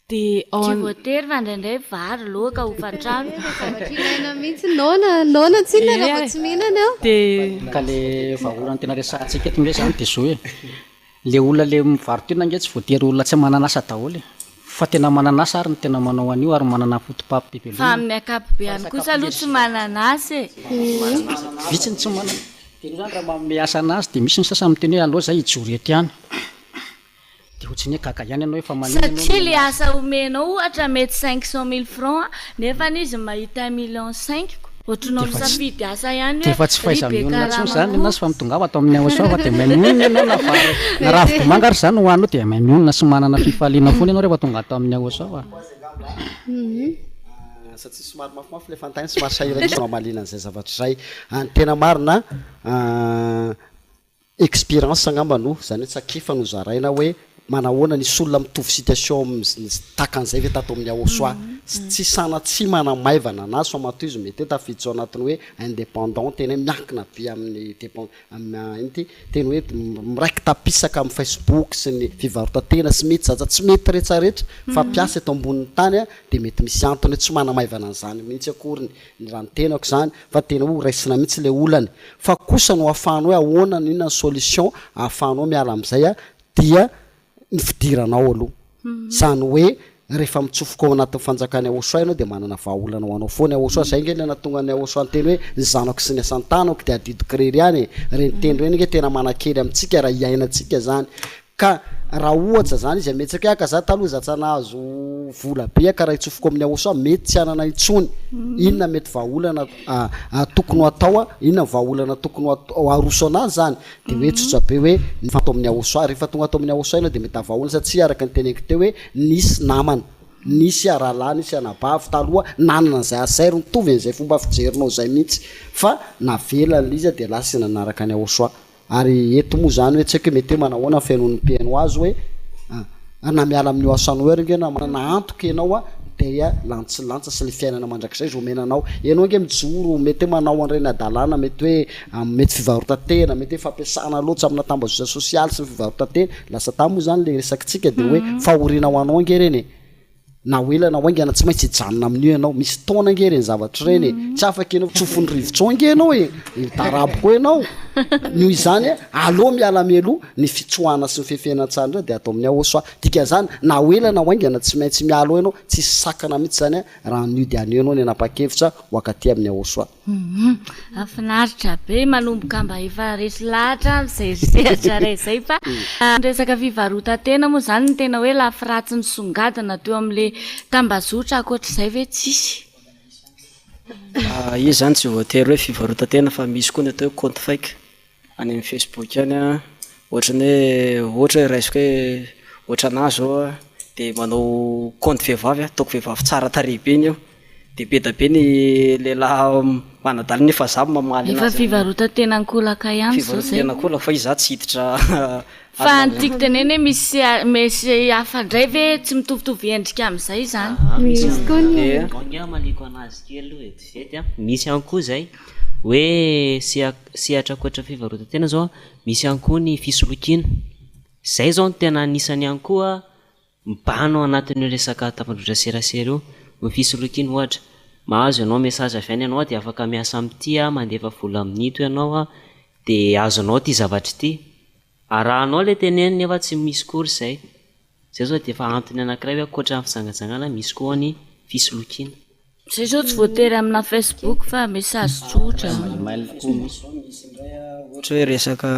Dia ao Tsy an. voatery fa indraindray vary, laoka, hofan-trano. Zavatra ilaina mihitsy, noana, noana tsinona raha vao tsy mihinana eo. Dia. Ka le vahaolana tena resahantsika eto nge zany dia zao e, Le olona le mivaro-tena ange tsy voatery olona tsy manana asa daholo e! Fa tena manana asa ary no tena manao an'io ary manana foto-pampivelomana. Fa amin'ny ankapobeany kosa aloha tsy manana asa e! Vitsy ny tsy manana. Dia io zany raha manome asa anazy dia misy ny sasany miteny hoe aleo zay hijoro eto ihany. Dia ohatran'ny hoe gaga ihany ianao hoe fa maninona ianao no Satria le miasa. asa omenao ohatra mety 500 mille francs nefany izy mahita un million cinq ko. Ohatrinao Dia efa tsy misafidy asa ihany dia hoe efa tsy ry be fahaiza-mionona intsony karama izany koa. nenazy fa mitongava ato amin'ny Aosoa fa dia mahay mionona ianao na vary na ravim-bomanga ary izany hohaninao dia mahay mionona sy manana fifaliana foana ianao rehefa tonga ato amin'ny Aosoa. Satria somary mafimafy ilay fanontaniana, somary sahirana kely mamaliana an'izay zavatra izay. Ny tena marina, Experience angamba no, izany hoe tsakefa no zaraina hoe manahoana, nisy olona mitovy situation amin'ny tahaka an'izay ve tato amin'ny Aosoa? Tsy sanatria manamaivana na soamatoa izy mety hoe tafiditra ao anatin'ny hoe indépendant tena hoe miankina be amin'ny dépend amin'ny ino ity? Tena hoe miraiki-tapisaka amin'ny Facebook sy ny fivarotan-tena sy mety zaza tsy mety retsaretra fa mpiasa eto ambonin'ny tany dia mety misy antony hoe tsy manamaivana an'izany mihitsy akory ny raha ny tenako izany fa tena hoe ho raisina mihitsy ilay olana fa kosa no ahafahanao hoe ahoana ny inona ny solution ahafahanao miala amin'izay a dia ny fidiranao aloha izany hoe rehefa mitsofoka ao anatin'ny fanjakan'i Yahoshua ianao dia manana vahaolana ho anao foana Yahoshua izay ange ilay nahatonga an'i Yahoshua niteny hoe ny zanako sy ny asan-tanako dia adidiko irery ihany e ireny teny ireny ange tena manan-kery amintsika raha iainantsika izany Ka raha ohatra zany izy ametsaka hoe ah ka za taloha za tsa nahazo vola be ka raha hitsofoko amin'ny Aosa mety tsy hanana intsony, inona mety vahaolana tokony ho atao, inona ny vahaolana tokony ho aroso anazy zany, de hoe tsotra be hoe ny ato amin'ny Aosa, rehefa tonga ato amin'ny Aosa ianao de mety vahaolana satria araka ny teneniko teo hoe nisy namana, nisy rahalahy, nisy anabavy taloha nanana an'izay asairo mitovy an'izay fomba fijerinao zay mihitsy fa navelany le izy de lasa nanaraka ny Aosa. Ary eto moa izany hoe tsy haiko hoe mety hoe manahoana ny fihenoan'ny mpihaino azy hoe ah, na miala amin'io asanao io ary ange na manana antoka ianao ah dia lany tsy lantsa sy ilay fiainana mandrakizay izay omena anao. Ianao ange mijoro mety hoe manao an'ireny hadalana mety hoe mety fivarotan-tena, mety hoe fampiasana loatra amina tambazotra sosialy sy ny fivarotan-tena, lasa tany moa izany ilay resakitsika dia hoe fahoriana ho anao ange ireny e. Na ho ela na ho haingana tsy maintsy hijanona amin'io ianao. Misy taona ange ireny zavatra ireny e. Tsy afaka ianao, tsofin'ny rivotra ao ange ianao e. Midaraboka eo ianao. Noho izany, aleo miala mialoha ny fitsoahana sy ny fefena tsara indray dia atao amin'ny Yahosoa. Dikan'izany, na ho ela na ho haingana tsy maintsy miala ao ianao, tsisy sakana mihitsy izany raha anio dia anio ianao ny hanapa-kevitra ho ankaty amin'ny Yahosoa. Humm hafinaritra be, manomboka mba efa resy lahatra amin'izay sehatra iray izay fa ny resaka fivarotan-tena moa izany no tena hoe lafy ratsy nisongadina teo amin'ilay tambazotra, ankoatr'izay ve tsisy? Izy izany tsy voatery hoe fivarotan-tena fa misy koa ny atao hoe compte fake. Any amin'ny Facebook any an, ohatran'ny hoe ohatra hoe raisiko hoe ohatra anah zao an, de manao kaonty vehivavy aho, ataoko vehivavy tsara tarehy be iny eo, de be da be ny lehilahy. Manadala nefa za mamaly Efa anazy. fivarotan-tena ankolaka ihany izao zay. Fivarotan-tena ankolaka fa izy za tsy hiditra Fa ny tiako tenena hoe misy misy hafa indray ve tsy mitovitovy endrika amin'izay izany? Misy koa ny. Ange hamaliako anazy kely aloha vetivety an. Misy ihany koa izay hoe sehatra ankoatra fivarotan-tena izao an, misy ihany koa ny fisolokiana. Izay izao no tena anisany ihany koa mibahana ao anatin'io resaka tambajotra serasera io. Ny fisolokiana ohatra, mahazo ianao message avy any ianao dia afaka miasa amin'ity an, mandefa vola amin'ito ianao an, dia azonao ity zavatra ity. Arahanao ilay teneniny nefa tsy misy kory izay. Izay izao dia efa antony anankiray hoe ankoatra ny fijangajangana misy koa ny fisolokiana. Izay izao tsy voatery amina Facebook fa message tsotra. Email koa misy. Misy indray ohatra hoe resaka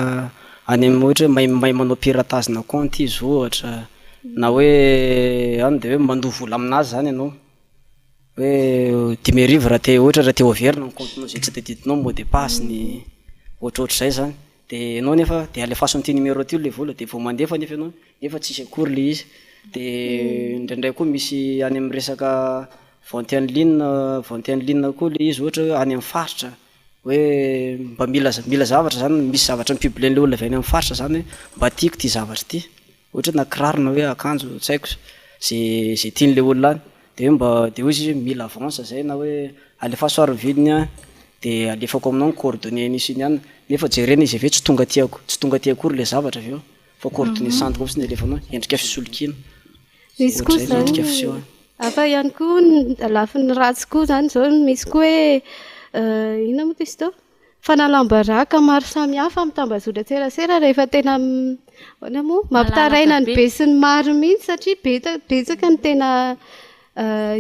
any amin'ny ohatra hoe mahay mahay manao piratage-na compte izy ohatra, na hoe any dia hoe mandoa vola aminazy izany ianao. Hoe 5000 raha te ohatra raha te ho averina ny compte-nao izay tsy tadidinao mot de passe-ny, ohatrohatr'izay izany. De ianao nefa de alefaso amin'ity numéro ity le vola de vao mandefa nefa ianao nefa tsisy akory le izy. De indraindray koa misy any amin'ny resaka vente en ligne, vente en ligne koa le izy ohatra hoe any amin'ny faritra hoe mba mila mila zavatra zany, misy zavatra mi-publier-n'le olona avy any amin'ny faritra zany hoe mba tiako ity zavatra ity. Ohatra hoe na kiraro na hoe akanjo tsy haiko ze ze tian'le olona any de hoe mba de hoy izy hoe mila avance zay na hoe alefaso ary ny vidiny an de alefako aminao ny coordonnées an'io sy ny anona nefa jerena izy avy eo tsy tonga aty ako tsy tonga aty akory le zavatra avy eo fa coordonnées sandoka fotsiny alefanao, endrika fisolokiana Misy koa ohatr'izay zany endrika fisehoany. Hafa ihany koa ny lafiny ratsy koa zany zao misy koa hoe inona moa izy teo? Fanalam-baraka maro samihafa amin'ny tambazotran-tserasera rehefa tena ahoana moa? Mampitaraina ny be sy ny maro mihitsy satria beta- betsaka ny tena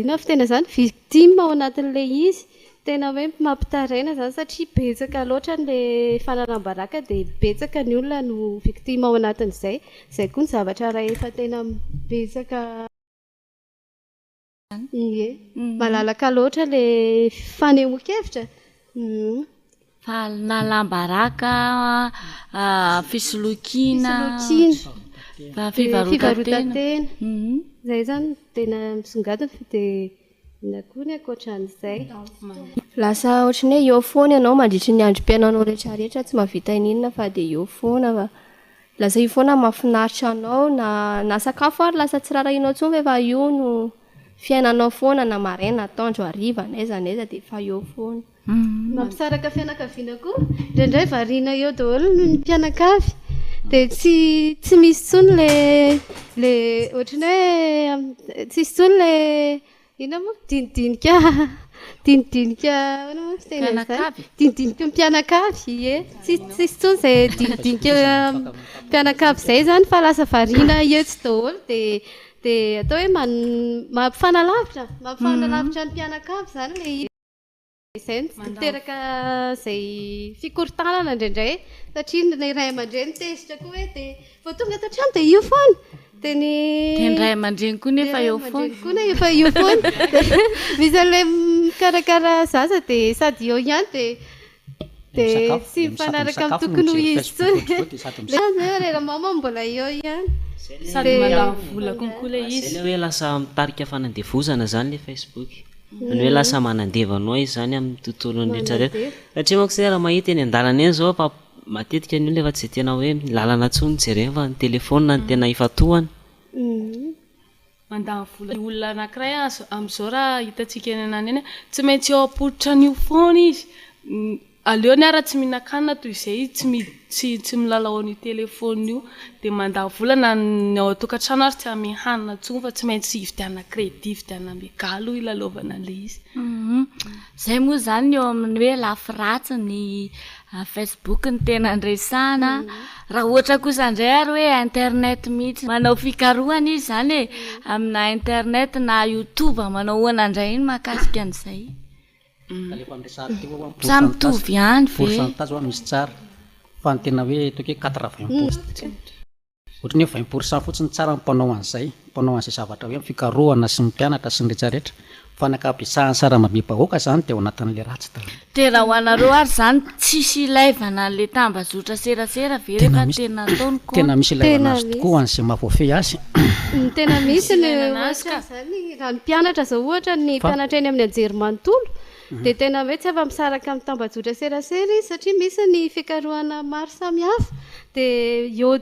inona fiteny an'izany? Victime ao anatin'ilay izy. Tena hoe mampitaraina izany satria betsaka loatra ilay fanalam-baraka dia betsaka ny olona no victime ao anatin'izay. Izay koa ny zavatra iray efa tena betsaka. Ie. Malalaka loatra le fanehoan-kevitra. Fanalam-baraka, fisolokiana, Fisolokiana. fivarotan-tena. Izay izany no tena misongadina fa dia inona koa ny ankoatran'izay. Lasa ohatran'ny hoe eo foana ianao mandritry ny androm-piainanao rehetra rehetra tsy mahavita n'inona fa dia eo foana fa Lasa io foana mahafinaritra anao na na sakafo ary lasa tsy rarahianao intsony fa efa io no fiainanao foana na maraina, atoandro, hariva, n'aiza n'aiza dia efa eo foana. Mampisaraka fianakaviana koa, indraindray variana eo daholo ny mpianakavy dia tsy tsy misy intsony le le ohatran'ny hoe tsisy intsony le Inona moa? Dinidinika dinidinika ahoana moa fiteny an'izany? Mpianakavy? Dinidiniky ny mpianakavy, ie. Tsy tsisy intsony izay dinidinika mpianakavy izay izany fa lasa variana etsy daholo dia dia atao hoe man- mampifanalavitra, mampifanalavitra ny mpianakavy izany ilay izy. Izay no miteraka izay fikorontanana indraindray satria ny ray aman-dreny tezitra koa hoe dia vao tonga ato an-trano dia io foana. Dia ny Dia ny ray aman-dreny koa nefa eo foana. Ny ray aman-dreny koa nefa eo foana. Misy an'ilay mikarakara zaza dia sady eo ihany dia dia tsy mifanaraka amin'ny tokony ho izy intsony. Ilay ramama mbola eo ihany. Sady mandany vola konkoa ilay izy. Izay ilay hoe lasa mitarika fanandevozana izany ilay Facebook. Ny hoe lasa manandevo anao izy izany amin'ny tontolon'ny rehetra rehetra. Satria manko isika raha mahita eny an-dalana eny izao fa matetika ny olona efa tsy dia tena hoe ny lalana intsony no jereny fa ny telefaonina no tena ifantohany. Mandany vola ny olona anankiray amin'izao raha hitantsika eny an'any eny, tsy maintsy eo am-pototran'io foana izy. Aleony ara tsy mihinan-kanina toy izay tsy tsy tsy milalao an'io telephone io dia mandany vola na ny ao an-tokantrano ary tsy hanome hanina intsony fa tsy maintsy hividianana crédit hividianana mega aloha hilalaovana an'ilay izy. Izay moa izany ny eo amin'ny hoe lafy ratsy ny Facebook no tena niresahana. Raha ohatra kosa indray ary hoe internet mihitsy manao fikarohana izy izany e, amina internet na youtube manao ahoana indray ny mahakasika an'izay? Alefa niresahako teo aho Sa mitovy ihany ve? Pourcentage hoa misy tsara fa ny tena hoe ataoko hoe 80 pour ohatran'ny hoe 20 pour cent fotsiny tsara ny mpanao an'izay, mpanao an'izay zavatra hoe fikarohana sy ny mpianatra sy ny rehetra rehetra fa ny ankabetsahan'ny sarambabem-bahoaka izany dia ao anatin'ilay ratsy daholo. Dia raha ho anareo ary izany tsisy ilaivana an'ilay tambazotra serasera ve Tena rehefa misy tena atao ny kaonty? tena misy ilaivana Tena azy misy. tokoa ho an'izay mahavoafehy azy. Ny tena misy ny Ilaina azy ohatra ka. izany raha ny mpianatra izao ohatra ny Fa mpianatra eny amin'ny anjerimanontolo. Dia tena hoe tsy afa-misaraka amin'ny tambajotra serasera izy satria misy ny fikarohana maro samihafa. Dia eo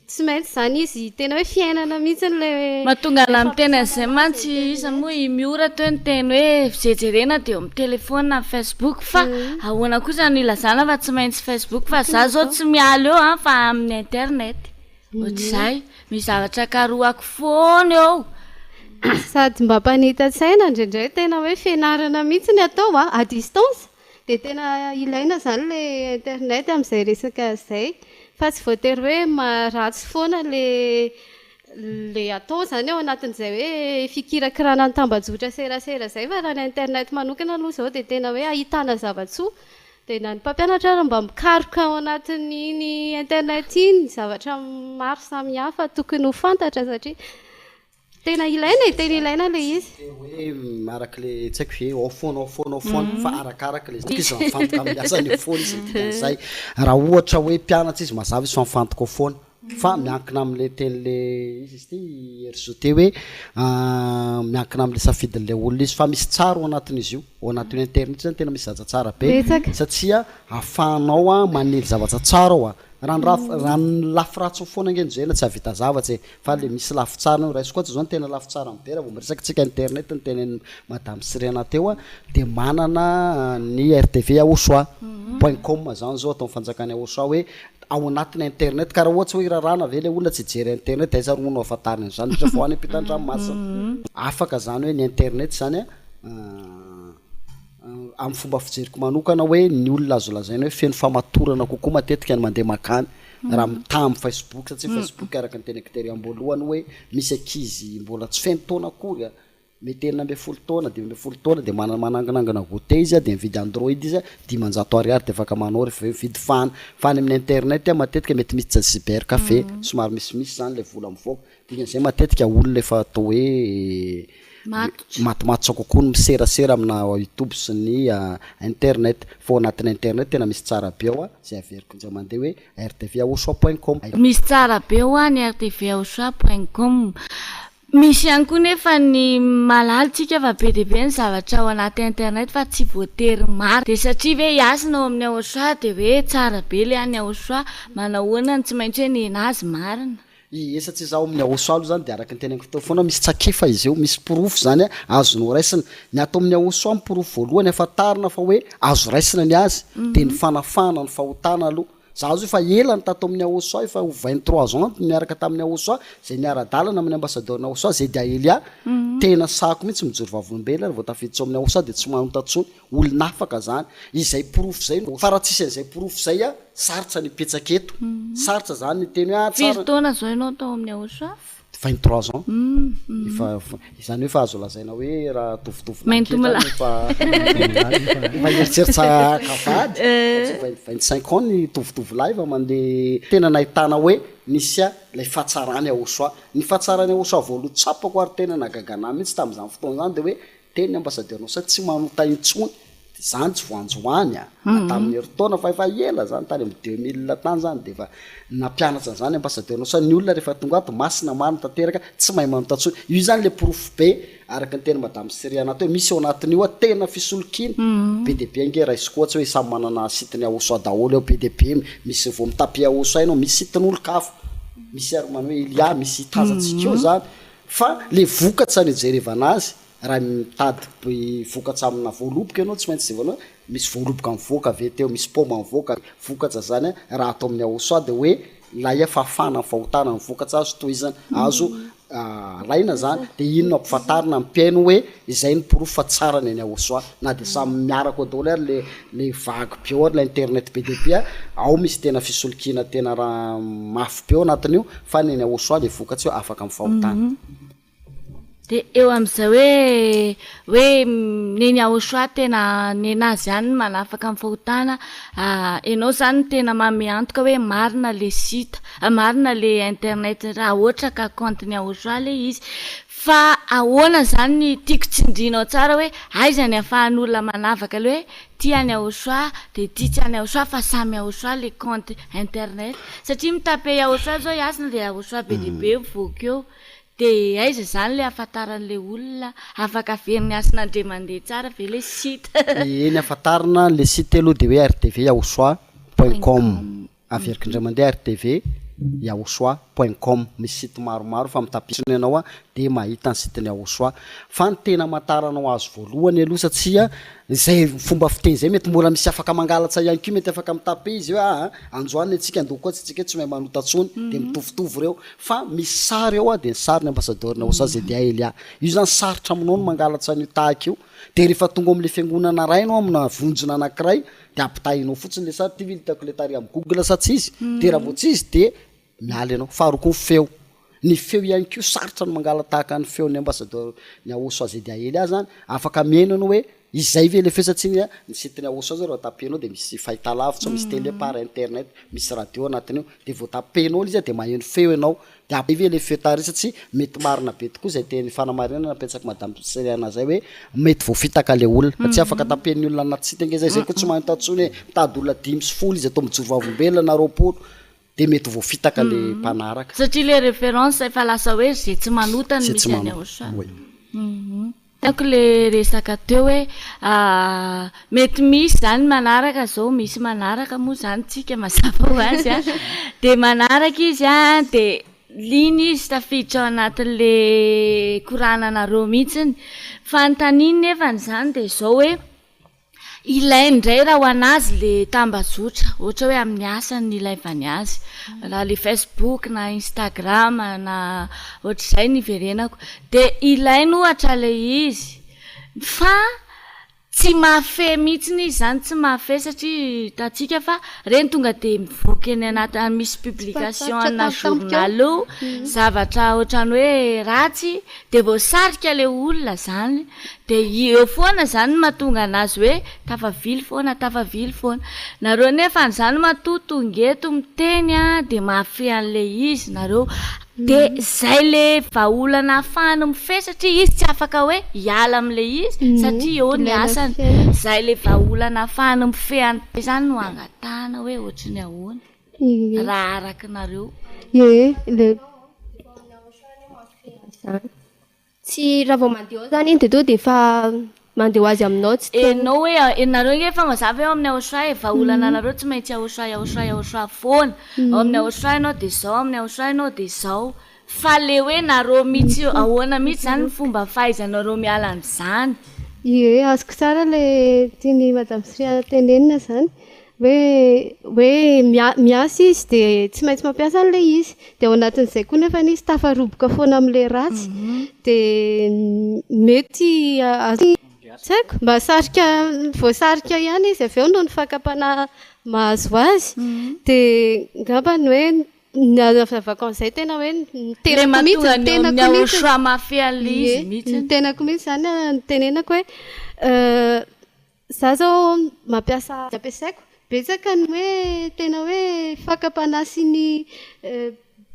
tsy maintsy izany izy tena hoe fiainana mihitsy ilay Mahatonga anà miteny an'izay mantsy iza moa i Miora teo niteny hoe izay jerena dia eo amin'ny telephone na Facebook fa ahoana kosa no ilazana fa tsy maintsy Facebook fa za zao tsy miala eo an fa amin'ny internet. Ohatr'izay. Misy zavatra karohako foana eo. Sady mba mpanita-tsaina indraindray tena hoe fianarana mihitsy ny atao a, à distance. Dia tena ilaina izany ilay internet amin'izay resaka izay. Fa tsy voatery hoe ratsy foana ilay ilay atao izany ao anatin'izay hoe fikirakirana ny tambajotra serasera izay fa raha ny internet manokana aloha izao dia tena hoe ahitana zava-tsoa. Dia na ny mpampianatra ary mba mikaroka ao anatin'iny internet iny zavatra maro samihafa tokony ho fantatra satria tena ilaina e, tena ilaina ilay izy. Hoe araka ilay tsy haiko hoe ao foana ao foana ao foana fa arakaraka ilay izy mifantoka amin'ny asany eo foana izy ny dikan'izay. Raha ohatra hoe mpianatra izy mazava izy fa mifantoka ao foana. Fa miankina amin'ilay tenin'ilay iza izy ity Herizo teo hoe miankina amin'ilay safidin'ilay olona izy fa misy tsara ao anatin'izy io, ao anatin'io internet io zany tena misy zavatra tsara be Betsaka. satria ahafahanao manely zavatra tsara ao a, raha ny raf- raha ny lafy ratsiny foana ange no jerena tsy hahavita zavatra e, fa le misy lafy tsara io, raisiko ohatra zao ny tena lafy tsarany be raha vao miresaka tsika internet ny tenenin'i madame Siriana teo a, de manana ny RTV Aosoa point com zany zao ataon'ny fanjakana Aosoa hoe ao anatin'ny internet ka raha ohatsy hoe raràna ve ilay olona tsy hijery internet aiza ary moa no ahafantariny an'izany indrindra fa ho any ampitan-dranomasina afaka zany hoe ny internet zany a amin'ny fomba fijeriko manokana hoe ny olona azo lazaina hoe feno famatorana kokoa matetika ny mandeha mankany raha mitaha amin'ny facebook satria facebook araka ny teneniko tery am-boalohany hoe misy ankizy mbola tsy feno taona akory a Mety 16 taona, 15 taona dia manana manangonangona goûter izy dia mividy android izy 500 ariary dia afaka manao rehefa avy eo mividy fahana. Fa any amin'ny internet matetika mety misy cyber café somary misimisy izany ilay vola mivoaka. Dikan'izay matetika olona efa atao hoe matomatotra kokoa ny miserasera amina youtube sy ny internet. Fa ao anatin'ny internet tena misy tsara be ao izay averiko indray mandeha hoe rtvaosoa point com. Misy tsara be hoa ny rtvaosoa point com. Misy ihany koa nefa ny mahalala tsika fa be dia be ny zavatra ao anaty internet fa tsy voatery marina. Dia satria ve hiasina ao amin'ny Aosoa dia hoe tsara be le any Aosoa, manahoana no tsy maintsy hoe nenazy marina? Ie satria za ao amin'ny Aosoa aloha zany dia araka ny teneniko teo foana misy tsakefa izy eo, misy porofo zany azonao raisina. Ny ato amin'ny Aosoa ny porofo voalohany ahafantarana fa hoe azo raisina ny azy dia ny fanafahana ny fahotana aloha. Za zao efa ela no tato amin'ny Aosoa, efa ho 23 ans niaraka tamin'ny Aosoa, zay niara-dalana amin'ny ambassadeur-n'ny Aosoa, Zedia Elia, tena sahako mihitsy mijoro vavolombelona raha vao tafiditra ao amin'ny Aosoa dia tsy manota intsony, olona afaka zany, izay porofo zay no, fa raha tsisy an'izay porofo zay a, sarotra ny hipetraka eto, sarotra zany ny hiteny hoe ah tsara. Firy taona zao ianao tao amin'ny Aosoa? 23 ans efa izany hoe efa azo lazaina hoe raha tovotovona kely zany efa efa eritreritra kavady vingt cinq ans ny tovotovolahy efa mandeha tena nahitana hoe nisy ilay fahatsarany Aosoa ny fahatsarany Aosoa voaloha tsapako ary tena nahagaga anah mihitsy tamin'izany fotoana izany dia hoe Teny ny ambassadeur nao sa tsy manota intsony zany tsy voanjoany a na tamin'ny herintaona fa efa ela zany tany amin'ny 2000 tany zany de efa nampianatra an'zany ambassadeur nao sa ny olona rehefa tonga ato masina marina tanteraka tsy mahay manota intsony io zany le porofo be araka ny teny madame Siriana teo misy ao anatin'io a tena fisolokiana be dia be ange raisiko ohatsy hoe samy manana site-ny Aosoa daholo eo be dia be misy vao mi-taper Aosoa ianao misy site-n'olon-kafa misy ary manao hoe Elia misy tazantsika eo zany Fa le vokatsa no ijerevana azy, raha mitady vokatsa amina voaloboka ianao tsy maintsy jerevana hoe misy voaloboka mivoaka ve teo, misy paoma mivoaka, vokatsa zany raha atao amin'ny Aosoa de hoe lay fahafahana amin'ny fahotana ny vokatsa azo tohizana, azo alaina zany, de iny no ampifantarina ny mpihaino hoe izay no porofo fa tsara ny an'i Aosoa, na de samy miaraka ao daholo ary le le vague be ao ary le internet be dia be a, ao misy tena fisolokiana tena raha mafy be ao anatin'io fa ny an'i Aosoa le vokatsa eo afaka amin'ny fahotana. Dia eo amin'izay hoe hoe neny Aosoa tena nenazy ihany ny manafaka amin'ny fahotana, ianao izany no tena manome antoka hoe marina le site, marina le internet raha ohatra ka compte-n'i Aosoa le izy. Fa ahoana izany ny tiako tsindriana ao tsara hoe aiza ny ahafahan'olona manavaka ilay hoe ty any Aosoa dia ty tsy any Aosoa fa samy Aosoa le compte internet satria mi-taper Aosoa zao i Hasina dia Aosoa be dia be mivoaka eo. Dia aiza izany ilay ahafantaran'ilay olona afaka averin'i Hasina Andriamandeha tsara ve ilay site? Eny ahafantarana ilay site aloha dia hoe rtv yahosoa point com. Averiko indray mandeha rtv yahosoa point com. Misy site maromaro fa mitapitsona ianao dia mahita ny site-n'i Yahosoa. Fa ny tena amantaranao azy voalohany aloha satria izay fomba fiteny izay mety mbola misy afaka mangalatsa ihany koa mety afaka mi-taper izy hoe aa anjoany ny antsika andao koa tsy antsika tsy mahay manota intsony dia mitovitovy ireo. Fa misy sary ao dia ny sarin'ny ambasadaorin'i Aosa Zedia Elia. Io zany sarotra aminao ny mangalatra an'io tahaka io. Dia rehefa tonga ao amin'ilay fiangonana iray ianao amina vondrona anankiray dia ampitahainao fotsiny ilay sary, ity ve hitako ilay tary amin'ny google sa tsy izy? Dia raha vao tsy izy dia miala ianao. Faharoa koa ny feo. Ny feo ihany koa sarotra ny mangala-tahaka ny feon'ny ambasadaorin'i Aosa Zedia Elia zany. Afaka mihaino ianao hoe Izay ve le feo satria ny site ny Aosa zao raha tapenao de misy fahitalavitra, misy tele par internet, misy radio anatiny ao, de vao tapenao le izy de maheno feo ianao, de avy ve le feo tary satria mety marina be tokoa zay teny fanamarinana napetsaky madame Siriana zay hoe mety voafitaka le olona fa tsy afaka tapen'ny olona anaty site ange zay, zay koa tsy maheno intsony e, mitady olona 15 izy atao mijoro vavolombelona na 20 de mety voafitaka le mpanaraka. Satria le référence efa lasa hoe ze tsy manota no Ze tsy misy any manota, Aosa. oui. Hitako le resaka teo hoe mety misy zany manaraka zao, misy manaraka moa zany tsika mazava ho azy an, de manaraka izy an de liana izy tafiditra ao anatin'le korananareo mihitsiny, fanontaniany nefany zany de zao hoe Ilainy indray raha ho an'azy le tambajotra, ohatra hoe amin'ny asany no ilaivany azy, raha le Facebook na Instagram na ohatr'izay no iverenako, dia ilainy ohatra ilay izy fa tsy mahafehy mihitsiny izy izany, tsy mahafehy satria hitantsika fa ireny tonga dia mivoaka eny anaty, misy publication ana journal eo, zavatra ohatran'ny hoe ratsy dia voasarika ilay olona izany. Dia eo foana izany no mahatonga anazy hoe tafavily foana, tafavily foana. Nareo nefa an'izany matoa tonga eto miteny an, dia mahafehy an'ilay izy nareo. Dia izay le vahaolana ahafahany mifehy satria izy tsy afaka hoe hiala amin'ilay izy satria eo ny asany. Izay le vahaolana ahafahany mifehy an'izay izany no angatahana hoe ohatry ny ahoana raha araka nareo. Ie, le. Tsy raha vao mandeha ao zany iny dia tonga dia efa mandeha ho azy aminao tsy tena. Enao hoe nareo nge efa mazava eo amin'ny Aosoa e, vahaolana anareo tsy maintsy Aosoa Aosoa Aosoa foana, ao amin'ny Aosoa ianao dia izao, ao amin'ny Aosoa ianao dia izao, fa le hoe nareo mihitsy ahoana mihitsy zany ny fomba fahaizanareo miala an'izany? Ie, azoko tsara le tian'i madame Sria tenenina zany. Hoe hoe miasa izy dia tsy maintsy mampiasa an'ilay izy. Dia ao anatin'izay koa nefa izy tafaroboka foana amin'ilay ratsy. Dia mety tsy haiko, mba sarika voasarika ihany izy avy eo noho ny fakam-panahy mahazo azy. Dia angamba ny hoe ny hazavako an'izay tena hoe ny tenako mihitsy, ny tenako mihitsy. Ie, ny tenako mihitsy izany no tenenako hoe Za zao mampiasa ampiasaiko betsaka ny hoe tena hoe fakam-panahy sy ny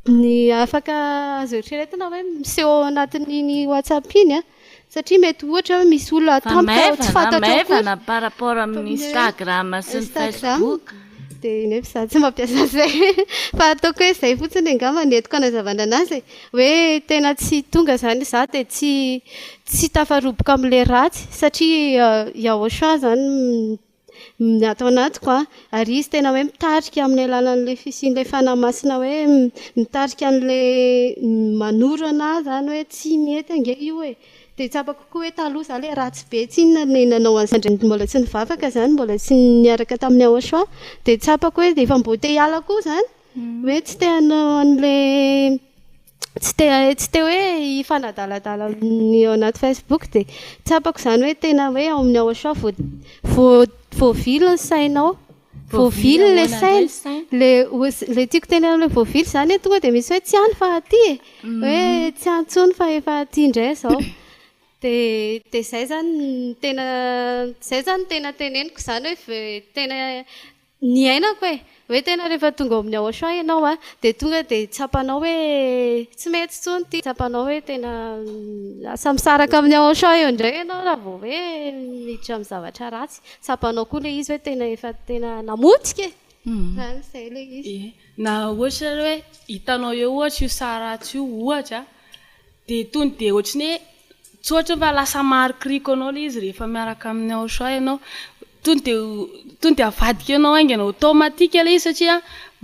ny afaka azo eritreretina hoe miseho ao anatin'iny WhatsApp iny an, satria mety ohatra hoe misy olona Fa tampoka tsy maivana, fantatrao akory. maivana par rapport amin'ny Instagram sy ny Instagram. Facebook. Dia nefa izaho tsy mampiasa an'izay. Fa ataoko hoe izay fotsiny angamba no entiko hanazavana an'azy e. Hoe tena tsy tonga izany izaho dia tsy tsy tafaroboka amin'ilay ratsy satria Yahoshua izany ny ato anatiko an, ary izy tena hoe mitarika amin'ny alalan'ilay fisian'ilay Fanahy Masina hoe mitarika an'ilay manoro an'ahy izany hoe tsy mety ange io e. Dia tsapako koa hoe taloha izaho ilay ratsy be tsinona ilay nanao an'izany, mbola tsy nivavaka izany, mbola tsy niaraka tamin'i Yahoshua, dia tsapako hoe efa mbo te hiala koa izany, hoe tsy te hanao an'ilay, tsy te tsy te hoe hifanadaladala amin'ny ao anaty Facebook, dia tsapako izany hoe tena hoe ao amin'ny Yahoshua vo- vo- voavily ny sainao, voavily ilay saina, ilay ilay tiako tenenina hoe voavily izany hoe tonga dia misy hoe tsy any fa aty e. Hoe tsy any intsony fa efa aty indray izao. Dia dia izay izany no tena izay izany no tena teneniko izany hoe tena niainako e. Hoe tena rehefa tonga ao amin'ny Aoshon ianao an, dia tonga dia tsapanao hoe tsy mety intsony ity. Tsapanao hoe tena lasa misaraka amin'ny Aoshon eo indray ianao raha vao hoe miditra amin'ny zavatra ratsy. Tsapanao koa ilay izy hoe tena efa tena namotika e. Izany izay ilay izy. Na ohatra hoe hitanao eo ohatra io saha ratsy io ohatra. Dia tony dia ohatry ny hoe tsy ohatra fa lasa marikoriko anao ilay izy rehefa miaraka amin'ny Yahoshua ianao. Tony dia tony dia avadika ianao haingana automatique ilay izy satria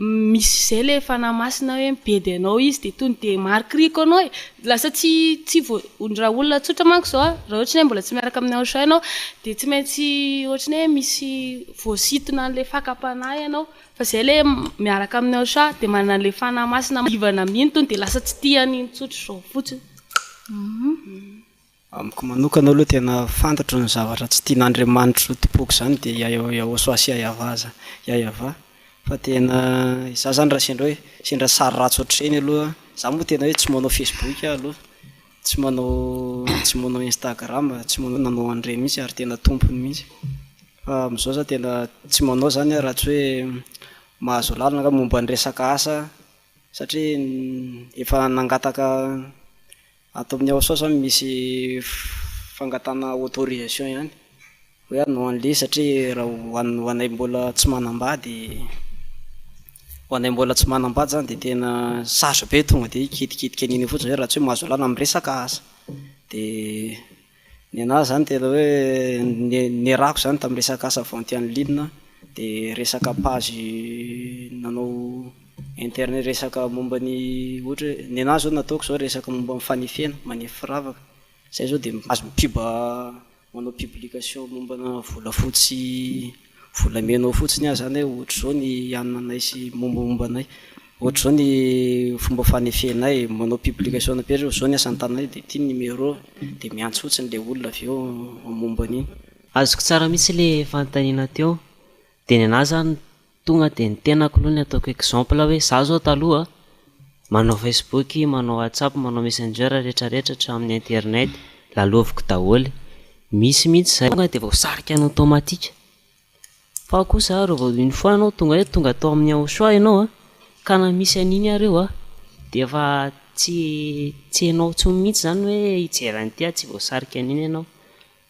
misy izay ilay fanahy masina hoe mibedy anao izy dia tony dia marikoriko anao e. Lasa tsy tsy vo- raha olona tsotra manko izao an, raha ohatra ny hoe mbola tsy miaraka amin'ny Yahoshua ianao dia tsy maintsy ohatry ny hoe misy voasintona an'ilay fakam-panahy ianao. Fa zay le miaraka amin'ny Aosha dia manana an'ilay fanahy masina maivana amin'iny tonga dia lasa tsy tia an'iny tsotra izao fotsiny. Amiko manokana aloha tena fantatro ny zavatra tsy tian'Andriamanitra ho tompoiko izany dia Yahosoa sy Yayavah Yayavah fa tena izaho izany raha sendra hoe sendra sary ratsy ohatr'ireny aloha izaho moa tena hoe tsy manao Facebook aho aloha tsy manao tsy manao Instagram tsy manao nanao an'ireny mihitsy ary tena tompony mihitsy Fa amin'izao za tena tsy manao zany aho raha tsy hoe mahazo alalana angamba momba ny resaka asa satria efa nangataka ato amin'ny Aosaw zany misy fangatahana autorisation ihany hoe hanao an'le izy satria raha ho an- ho anay mbola tsy manambady ho anay mbola tsy manambady zany de tena sarotra be tonga de hikitikitika an'iny eo fotsiny zay raha tsy hoe mahazo alalana amin'ny resaka asa de Ny anahy zany tena hoe niarahako zany tamin'ny resaka asa vente en ligne de resaka page nanao internet resaka momba ny ohatra hoe ny anahy zao nataoko zao resaka momba ny fanefena, manefy firavaka, zay zao de mahazo mi-pub manao publication mombana volafotsy Volamena ao fotsiny aho zany hoe ohatr'izao ny hanina anay sy mombamomba anay, ohatr'izao ny fomba fanefenay, manao publication napetraka hoe zao ny asan'ny tananay dia ity ny numéro dia miantso fotsiny ilay olona avy eo momba an'iny. Azoko tsara mihitsy le fanontaniana teo, de ny anahy zany tonga de ny tenako aloha ny ataoko exemple hoe za zao taloha manao facebook, manao whatsapp, manao messenger retraretra hatramin'ny internet laloviko daholo, misy mihitsy zay tonga de voasarika ny automatique. Fa kosa raha vao une fois ianao tonga hoe tonga tao amin'ny Yahoshua ianao an, ka na misy an'iny ary eo an, dia efa tsy tsy hainao intsony mihitsy izany hoe hijery an'ity aho tsy voasarika an'iny ianao.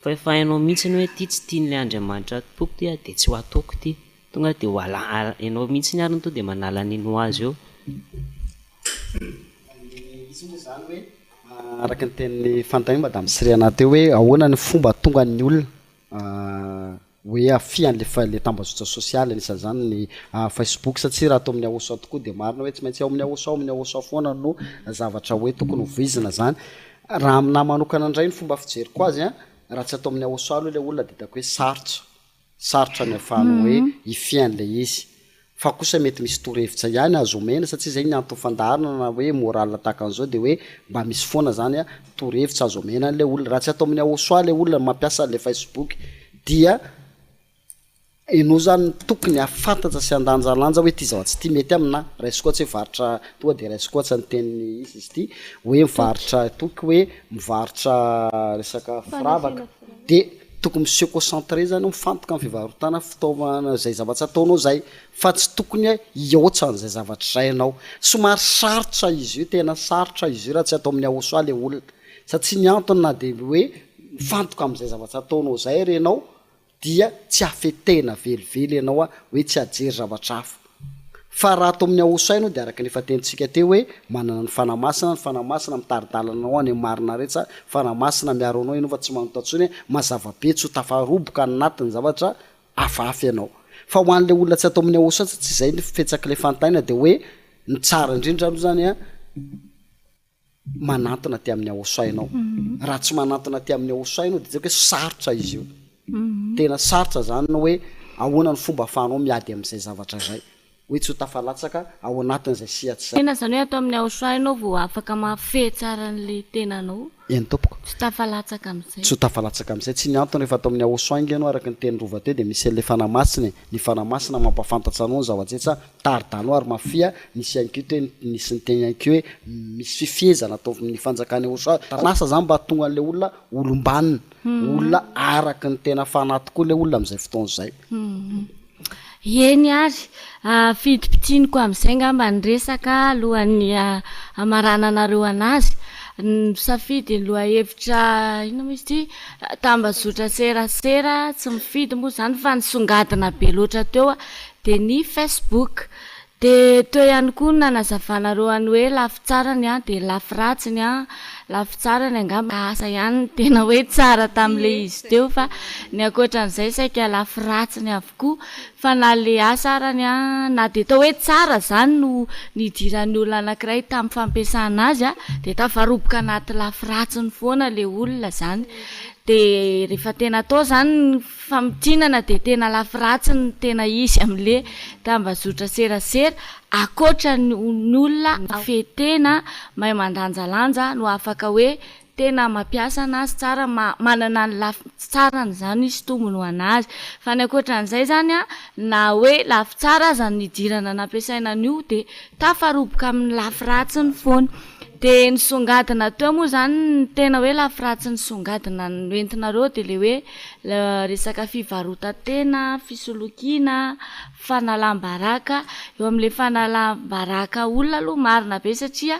Fa efa hainao mihitsy hoe ity tsy tian'ilay Andriamanitra tompoko ity an, dia tsy ho ataoko ity. Tonga dia ho ala- ianao mihitsy ary no tonga dia manala an'iny ho azy eo. Izy moa izany hoe araka ny tenin'i Fantany Madame Siriana teo hoe ahoana ny fomba tonga ny olona hoe afia an'le fa le tambazotra sosialy anisan'izany ny Facebook satria raha ato amin'ny Aosa tokoa dia marina hoe tsy maintsy ao amin'ny Aosa ao amin'ny Aosa foana no zavatra hoe tokony ho voizina zany. Raha aminahy manokana indray ny fomba fijeriko azy an, raha tsy ato amin'ny Aosa aloha ilay olona dia hitako hoe sarotra, sarotra ny ahafahany hoe hifehy an'ilay izy. Fa kosa mety misy torohevitra ihany azo omena satria zay ny anton'ny fandaharana na hoe morale tahaka an'izao dia hoe mba misy foana zany a torohevitra azo omena an'ilay olona. Raha tsy ato amin'ny Aosoa ilay olona mampiasa an'ilay Facebook dia ianao zany no tokony hahafantatra sy handanjalanja hoe ity zavatra ity mety amina. Raisiko ohatsa hoe varotra tonga dia raisiko ohatsa ny tenin'i iza izy ity hoe mivarotra toky hoe mivarotra resaka firavaka dia Tokony mi-se concentrer zany eo, mifantoka amin'ny fivarotana fitaovana izay zavatra ataonao izay fa tsy tokony hihoatra an'izay zavatra izay ianao. Somary sarotra izy io, tena sarotra izy io raha tsy atao amin'ny haut-soi ilay olona satria ny antony na dia hoe mifantoka amin'izay zavatra ataonao izay ary ianao dia tsy hahafehy tena velively ianao hoe tsy hahajery zavatra hafa. Fa raha ato amin'ny Aosa ianao dia araka ny efa tenintsika teo hoe manana ny Fanahy Masina, ny Fanahy Masina mitari-dalana anao any amin'ny marina rehetra, Fanahy Masina miaro anao ianao fa tsy manota intsony, mazava be tsy ho tafaroboka any anatin'ny zavatra hafahafa ianao. Fa ho an'ilay olona tsy ato amin'ny Aosa tsy izay ny fitsak'ilay fanontaniana dia hoe ny tsara indrindra aloha izany an, manantona aty amin'ny Aosa ianao. Raha tsy manantona aty amin'ny Aosa ianao dia tsy haiko hoe sarotra izy io. Tena sarotra zany ny hoe ahoana ny fomba ahafahanao miady amin'izay zavatra izay. Hoe tsy ho tafalatsaka ao anatin'izay sehatra izay. Tena izany hoe ato amin'ny Aosa ianao vao afaka mahafehy tsara an'ilay tenanao. Eny tompoko. Tsy tafalatsaka amin'izay. Tsy ho tafalatsaka amin'izay. Tsy ny antony rehefa ato amin'ny Aosa inga ianao araka ny tenin'i Rova teo dia misy an'ilay Fanahy Masina e. Ny Fanahy Masina mampahafantatra anao ny zava-drehetra Tari-dalao ary mafia, nisy ihany koa teny, nisy niteny ihany koa hoe misy fifehezana atao amin'ny fanjakana eo sao asa zany mba hahatonga an'ilay olona olom-banona, olona araka ny tena fanahy tokoa ilay olona amin'izay fotoana izay. Eny ary, fidipidiniko amin'izay angamba ny resaka alohan'ny hamarananareo an'azy. Misafidy ny lohahevitra inona moa izy ity? Tambazotra serasera, tsy mifidy moa izany fa nisongadina be loatra teo. Dia ny Facebook. Dia teo ihany koa ny nanazavanareo an'ny hoe lafy tsarany an, dia lafy ratsiny an, lafy tsarany angamba asa ihany no tena hoe tsara tamin'ilay izy teo fa ny ankoatran'izay saika lafy ratsiny avokoa fa na le asa arany an, na dia atao hoe tsara izany no nidiran'ny olona anankiray tamin'ny fampiasana azy an, dia tafaroboka anaty lafy ratsiny foana ilay olona izany. Dia rehefa tena atao izany ny Famintinana dia tena lafy ratsy ny tena izy amle tambazotra serasera, akoatra ny olona mifehy tena, mahay mandanjalanja no afaka hoe tena mampiasa anazy tsara, manana ny lafy tsarany zany izy tombony ho anazy, fa ny akoatran'izay zany an na hoe lafy tsara aza ny nidirana nampiasaina an'io dia tafaroboka amin'ny lafy ratsiny foana. Dia nisongadina teo moa izany ny tena hoe lafy ratsy nisongadina noentinareo dia ilay hoe resaka fivarotan-tena, fisolokiana, fanalam-baraka. Eo amin'ilay fanalam-baraka olona aloha marina be satria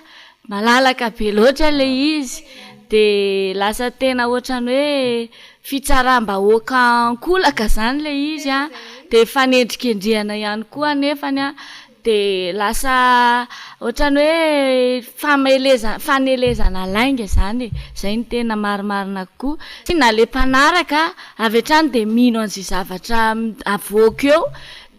malalaka be loatra ilay izy. Dia lasa tena ohatran'ny hoe fitsaram-bahoaka ankolaka izany ilay izy an, dia fanendrikendrehana ihany koa anefany an. Dia lasa ohatran'ny hoe fameleza- fanelezana lainga izany e! Izay no tena marimarina kokoa. Na ilay mpanaraka avy hatrany dia mino an'izay zavatra avoaka eo,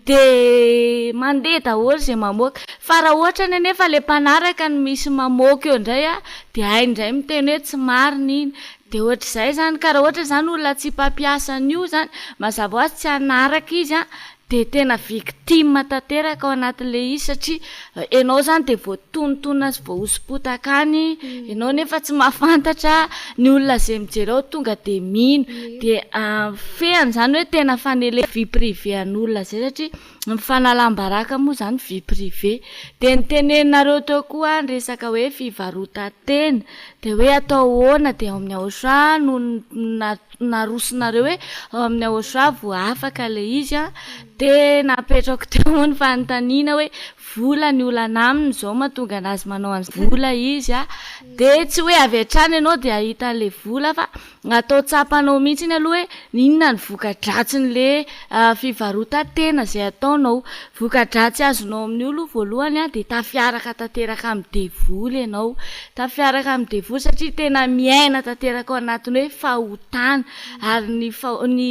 dia mandeha daholo izay mamoaka. Fa raha ohatrany anefa ilay mpanaraka no misy mamoaka eo indray an, dia hainy indray miteny hoe tsy marina iny. Dia ohatr'izay izany, ka raha ohatra izany olona tsy mpampiasa an'io izany, mazava ho azy tsy hanaraka izy an, Dia tena victime tanteraka ao anatin'ilay izy satria ianao izany dia voatonontonona sy voahoso-potaka any, ianao nefa tsy mahafantatra, ny olona izay mijery ao tonga dia mino. Dia fehiny izany hoe tena fanele vie privée an'olona izay satria ny fanalam-baraka moa izany vie privée. Dia noteneninareo teo koa ny resaka hoe fivarotan-tena, dia hoe atao ahoana dia ao amin'ny Auchan no narosonareo hoe ao amin'ny Auchan vao afaka ilay izy an, dia napetrako teo moa ny fanontaniana hoe vola ny olana aminy izao mahatonga anazy manao an'izay, vola izy an, dia tsy hoe avy hatrany ianao dia hahita an'ilay vola fa atao tsapanao mihitsy aloha hoe inona ny voka-dratsin'ilay fivarotan-tena izay ataonao, voka-dratsy azonao amin'io aloha voalohany an dia tafiaraka tanteraka amin'ny devoly ianao, Tafiaraka amin'ny devoly satria tena miaina tanteraka ao anatin'ny hoe fahotana ary ny ny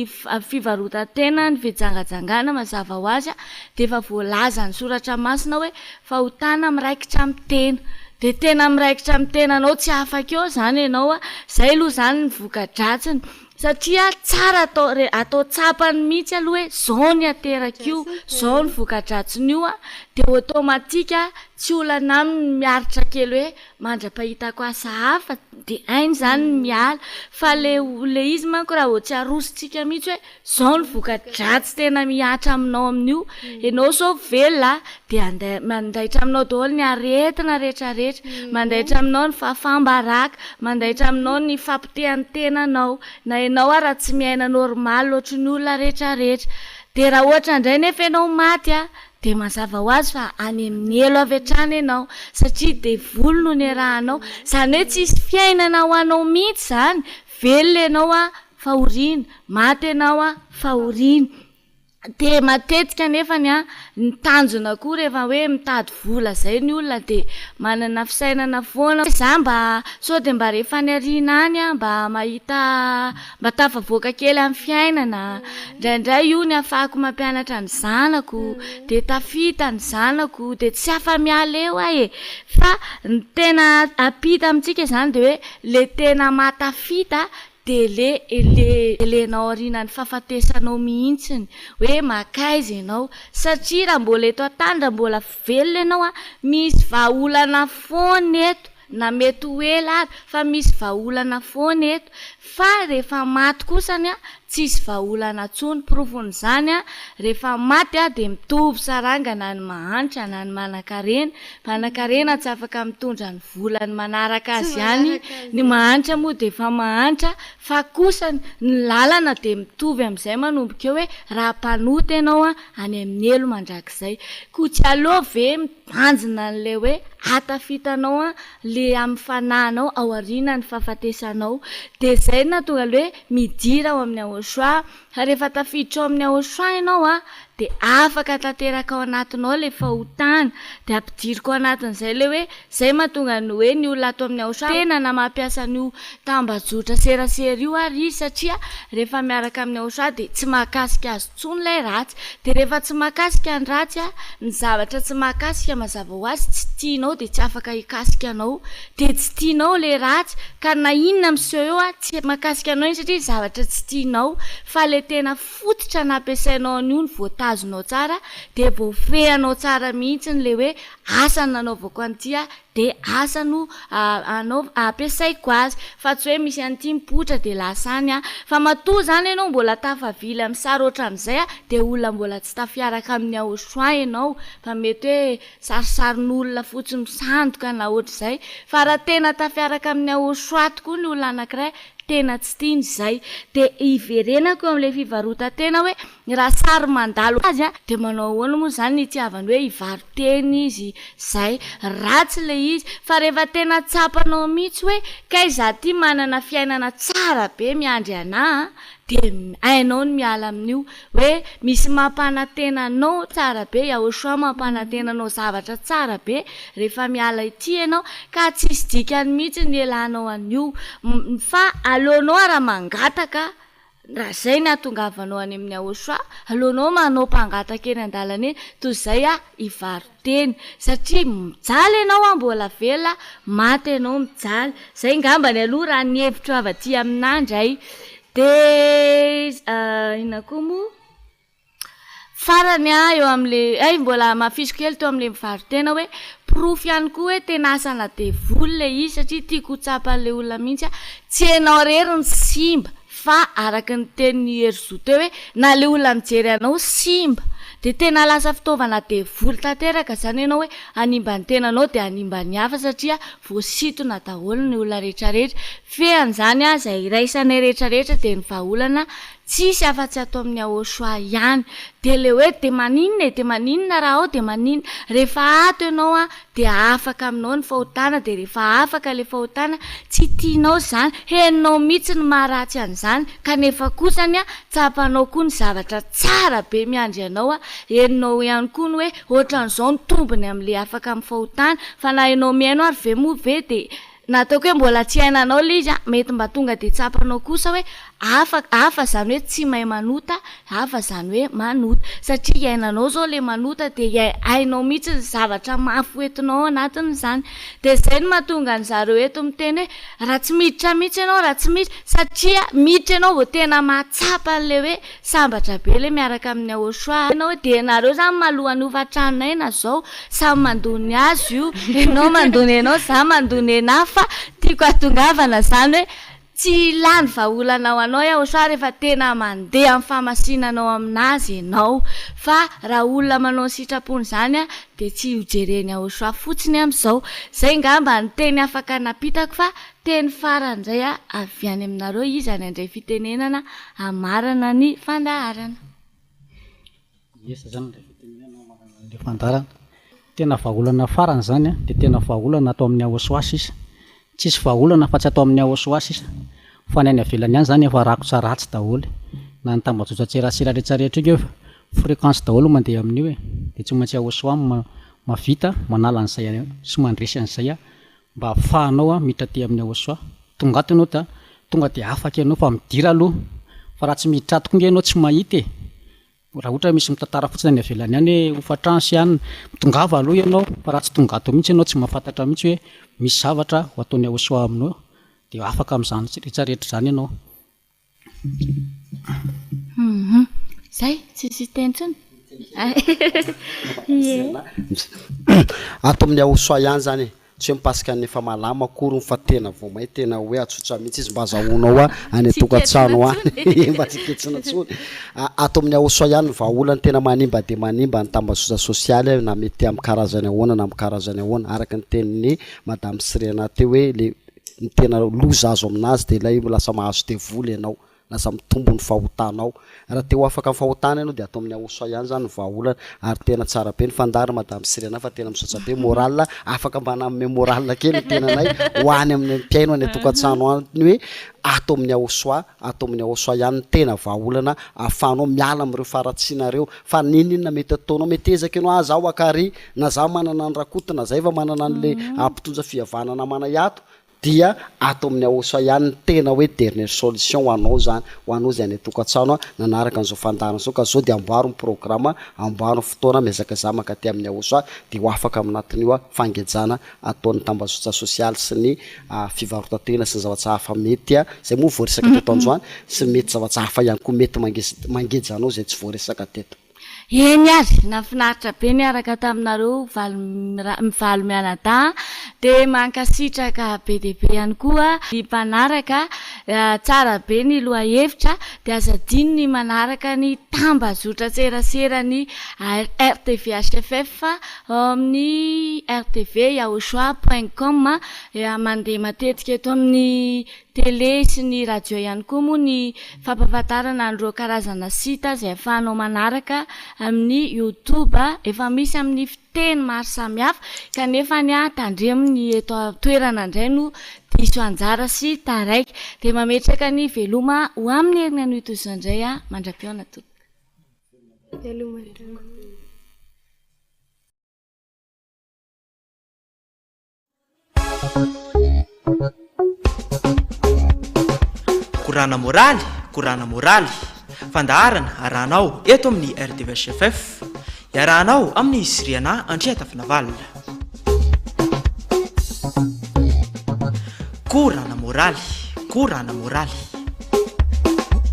fivarotan-tena, ny fijangajangana mazava ho azy dia efa voalazan'ny soratra masina hoe fahotana miraikitra amin'ny tena. Dia tena miraikitra amin'ny tenanao tsy afaka eo izany ianao, izay aloha izany ny voka-dratsiny. Satria tsara atao re atao tsapany mihitsy aloha hoe zao ny ateraka io, zao ny voka-dratsin'io an, dia automatique tsy olana aminy ny miaritra kely hoe mandra-pahitako asa hafa dia hainy izany ny miala. Fa le le izy manko raha vao tsy arosontsika mihitsy hoe zao ny voka-dratsy tena mihatra aminao amin'io, ianao zao velona dia anday mandaitra aminao daholo ny aretina rehetra rehetra, mandaitra aminao ny fahafaham-baraka, mandaitra aminao ny fahapotehan'ny tenanao, na ianao ara tsy miaina normal ohatry ny olona rehetra rehetra. Dia raha ohatra indray nefa ianao maty a, dia mazava ho azy fa any amin'ny helo avy hatrany ianao, satria devoly no niarahanao, izany hoe tsisy fiainana ho anao mihitsy izany, velona ianao a, fahoriana, maty ianao a, fahoriana. Dia matetika anefany an, ny tanjona koa rehefa hoe mitady vola izay ny olona dia manana fisainana foana hoe za mba sao dia mba rehefa any aoriana any aho mba mahita mba tafavoaka kely amin'ny fiainana, indraindray io ny ahafahako mampianatra ny zanako, dia tafita ny zanako, dia tsy afa-miala eo aho e! Fa ny tena ampita amintsika izany dia hoe ilay tena mahatafita Dia le le elenao aorianan'ny fahafatesanao mihintsiny hoe makaiza ianao satria raha mbola eto an-tany raha mbola velona ianao an misy vahaolana foana eto na mety ho ela ary fa misy vahaolana foana eto fa rehefa maty kosany an tsisy vahaolana intsony porofon'izany an rehefa maty an dia mitovy saranga na ny mahantra na ny manankarena Mpanakarena tsy afaka mitondra ny volany manaraka azy ihany, ny mahantra moa dia efa mahantra, fa kosa ny lalana dia mitovy amin'izay manomboka eo hoe raha mpanota ianao an, any amin'ny helo mandrakizay. Koa tsy aleo ve mibanjina an'ilay hoe hatafitanao an, le amin'ny fanahinao aorianan'ny fahafatesanao. Dia izay no nahatonga ilay hoe midira ao amin'ny Yahoshua. Fa rehefa tafiditra ao amin'ny Yahoshua ianao an, dia afaka tanteraka ao anatinao ilay fahotana. Dia ampidiriko ao anatin'izay ilay hoe izay mahatonga ny hoe ny olona ato amin'ny Aotra tena na mampiasa an'io tambajotra serasera io ary izy satria rehefa miaraka amin'ny Aotra dia tsy mahakasika azy intsony ilay ratsy. Dia rehefa tsy mahakasika ny ratsy, ny zavatra tsy mahakasika mazava ho azy tsy tianao dia tsy afaka hikasika anao. Dia tsy tianao ilay ratsy ka na inona miseho eo tsy mahakasika anao iny satria zavatra tsy tianao fa ilay tena fototra nampiasainao an'io no voatazonao tsara dia voafehinao tsara mihitsy ilay hoe asa no nanaovako an'ity dia asa no anao ampiasaiko azy fa tsy hoe misy an'ity mipoitra dia lasa any aho. Fa matoa izany ianao mbola tafavily amin'ny sary ohatran'izay dia olona mbola tsy tafiaraka amin'ny Yahoshua ianao fa mety hoe sarisarin'olona fotsiny misandoka na ohatr'izay fa raha tena tafiaraka amin'ny Yahoshua tokoa ny olona anankiray tena tsy tiany izay. Dia hiverenako eo amin'ilay fivarotan-tena hoe raha sary mandalo azy dia manao ahoana moa izany ny itiavany hoe hivaro-tena izy izay. Ratsy ilay izy fa rehefa tena tsapanao mihitsy hoe kay izaho ity manana fiainana tsara be miandry anà an, dia hainao ny miala amin'io hoe misy mampanantena anao tsara be, Yahoshua mampanantena anao zavatra tsara be rehefa miala ity ianao ka tsisy dikany mihitsy ny hialanao an'io fa aleonao ara mangataka raha zay ny hahatongavanao any amin'i Yahoshua, aleonao manao mpangataka eny an-dalana eny toy izay hivaro teny satria mijaly ianao an mbola velona maty ianao mijaly zay ngambany aloha raha ny hevitro avy aty aminà ndray de inona koa moa farany an eo amle hay mbola hamafisiko kely teo amle mivaro-tena hoe porofo ihany koa hoe tena asana devoly le izy satria tiako ho tsapan'le olona mihitsy an tsy ianao irery no simba Fa araka ny tenin'i Herizo teo hoe na le olona mijery anao simba dia tena lasa fitaovana devoly tanteraka zany ianao hoe hanimba ny tenanao dia hanimba ny hafa satria voasintona daholo ny olona rehetra rehetra. Fean'izany an izay iraisanay rehetra rehetra dia ny vahaolana tsisy afa-tsy ato amin'ny Yahoshua ihany. Dia le hoe dia maninona e, dia maninona raha ao dia maninona. Rehefa ato ianao an dia afaka aminao ny fahotana dia rehefa afaka ilay fahotana tsy tianao izany, henonao mihitsy ny maharatsy an'izany kanefa kosany an tsapanao koa ny zavatra tsara be miandry anao an, henonao ihany koa ny hoe ohatran'izao ny tombony amin'ilay afaka amin'ny fahotana fa na ianao mihaino ary ve moa ve dia Na ataoko hoe mbola tsy iainanao ilay izy an, mety mba tonga dia tsapanao kosa hoe hafa, hafa izany hoe tsy mahay manota, hafa izany hoe manota. Satria iainanao izao ilay manota dia hainao mihitsy ny zavatra mafy ho entinao ao anatin'izany. Dia izay no mahatonga an-dry zareo eto miteny hoe raha tsy miditra mihitsy ianao, raha tsy miditra, satria miditra ianao vao tena mahatsapa an'ilay hoe Sambatra be le miaraka amin'ny Yahoshua a. Dia ianareo zany maloha ny hofan-tranonay na zao samy mandoa ny azy io, ianao mandoa ny anao za mandoa ny anah fa tiako hatongavana zany hoe tsy lany vahaolana ho anao Yahoshua rehefa tena mandeha amin'ny fahamasinanao aminazy ianao fa raha olona manao ny sitrapony zany a dia tsy ho jeren'i Yahoshua fotsiny amin'izao. Zay ngamba ny teny afaka nampitako fa Teny farany indray avy any aminareo iza ny handray fitenenana hamarana ny fandaharana. Iza izany handray fitenenana hamarana ny fandaharana? Tena vahaolana farany izany an, dia tena vahaolana ato amin'ny Aosoa sisa. Tsisy vahaolana afa-tsy ato amin'ny Aosoa sisa. Fa ny any ivelany any izany efa rakotra ratsy daholo. Na ny tambajotran-tserasera rehetrarehetra io nge fréquence daholo mandeha amin'io e. Dia tsy maintsy Aosoa no mahavita manala an'izay sy mandresy an'izay Mba afahanao miditra aty amin'ny Aosoa. Tonga ato ianao da tonga dia afaka ianao fa midira aloha. Fa raha tsy miditra ato koa nge ianao tsy mahita e. Raha ohatra hoe misy mitantara fotsiny any ivelany any hoe hofan-trano sy anona, mitongava aloha ianao fa raha tsy tonga ato mihitsy ianao tsy mahafantatra mihitsy hoe misy zavatra ho ataon'i Aosoa aminao dia afaka amin'izany rehetra rehetra izany ianao. Hum zay, tsisy hiteny intsony? Ie. Ato amin'ny Aosoa ihany zany e, tsy hoe mipasika ny efa malama akory fa tena vao may tena hoe atsotra mihitsy izy mba azahoanao any an-tokantrano any, mba tsy ketsina intsony. Ato amin'ny Aosoa ihany ny vahaolana tena manimba dia manimba ny tambazotra sosialy na mety amin'ny karazany ahoana na amin'ny karazany ahoana, araka ny tenin'i Madame Sirena teo hoe le ny tena loza azo aminazy dia ilay lasa mahazo devoly ianao. Lasa mitombo ny fahotanao. Raha te ho afaka amin'ny fahotana ianao dia ato amin'ny Aosoa ihany izany ny vahaolana. Ary tena tsara be ny fandaharana Madame Siriana fa tena misaotra be moral afaka mba nanome moral kely ny tenanay ho any amin'ny mpihaino any an-tokantrano any hoe ato amin'ny Aosoa ato amin'ny Aosoa ihany ny tena vahaolana ahafahanao miala amin'ireo faharatsiana ireo fa n'inon'inona mety ataonao mety ezaka ianao ah zaho akary na zaho manana an'i Rakoto na zay efa manana an'le mpitondra fihavanana namanay ato dia ato amin'ny Aosa ihany ny tena hoe dernière solution ho anao izany, ho anao izay any an-tokantrano nanaraka an'izao fandaharana izao ka zao dia amboaro ny programa, amboaro ny fotoana, mihazakazaha mankaty amin'ny Aosa dia ho afaka aminatin'io fangejana ataon'ny tambazotra sosialy sy ny fivarotan-tena sy ny zavatra hafa mety izay moa voaresaka teto androany sy mety zavatra hafa ihany koa mety mangeja anao izay tsy voaresaka teto. Eny ary, nahafinaritra be niaraka taminareo valo mianadahy, dia mankasitraka be dia be ihany koa ny mpanaraka, tsara be ny lohahevitra, dia aza adino ny manaraka ny tambazotran-tseraseran'ny RTVHFF ao amin'ny rtv-yahoshua point com, mandeha matetika eto amin'ny Télé sy ny radio ihany koa moa ny fampahafantarana an'ireo karazana site izay ahafahanao manaraka amin'ny youtube efa misy amin'ny fiteny maro samihafa kanefa ny tandremo ny eto an-toerana indray no diso anjara sy taraiky. Dia mametraka ny veloma ho amin'ny heriny anio toy izao indray mandra-pihaona tompoko. Veloma indray. Korana môraly, korana môraly. Fandaharana arahanao eto amin'ny RTVHFF. Iarahanao amin'i Siriana Andriatafinavalona. Korana môraly, korana môraly.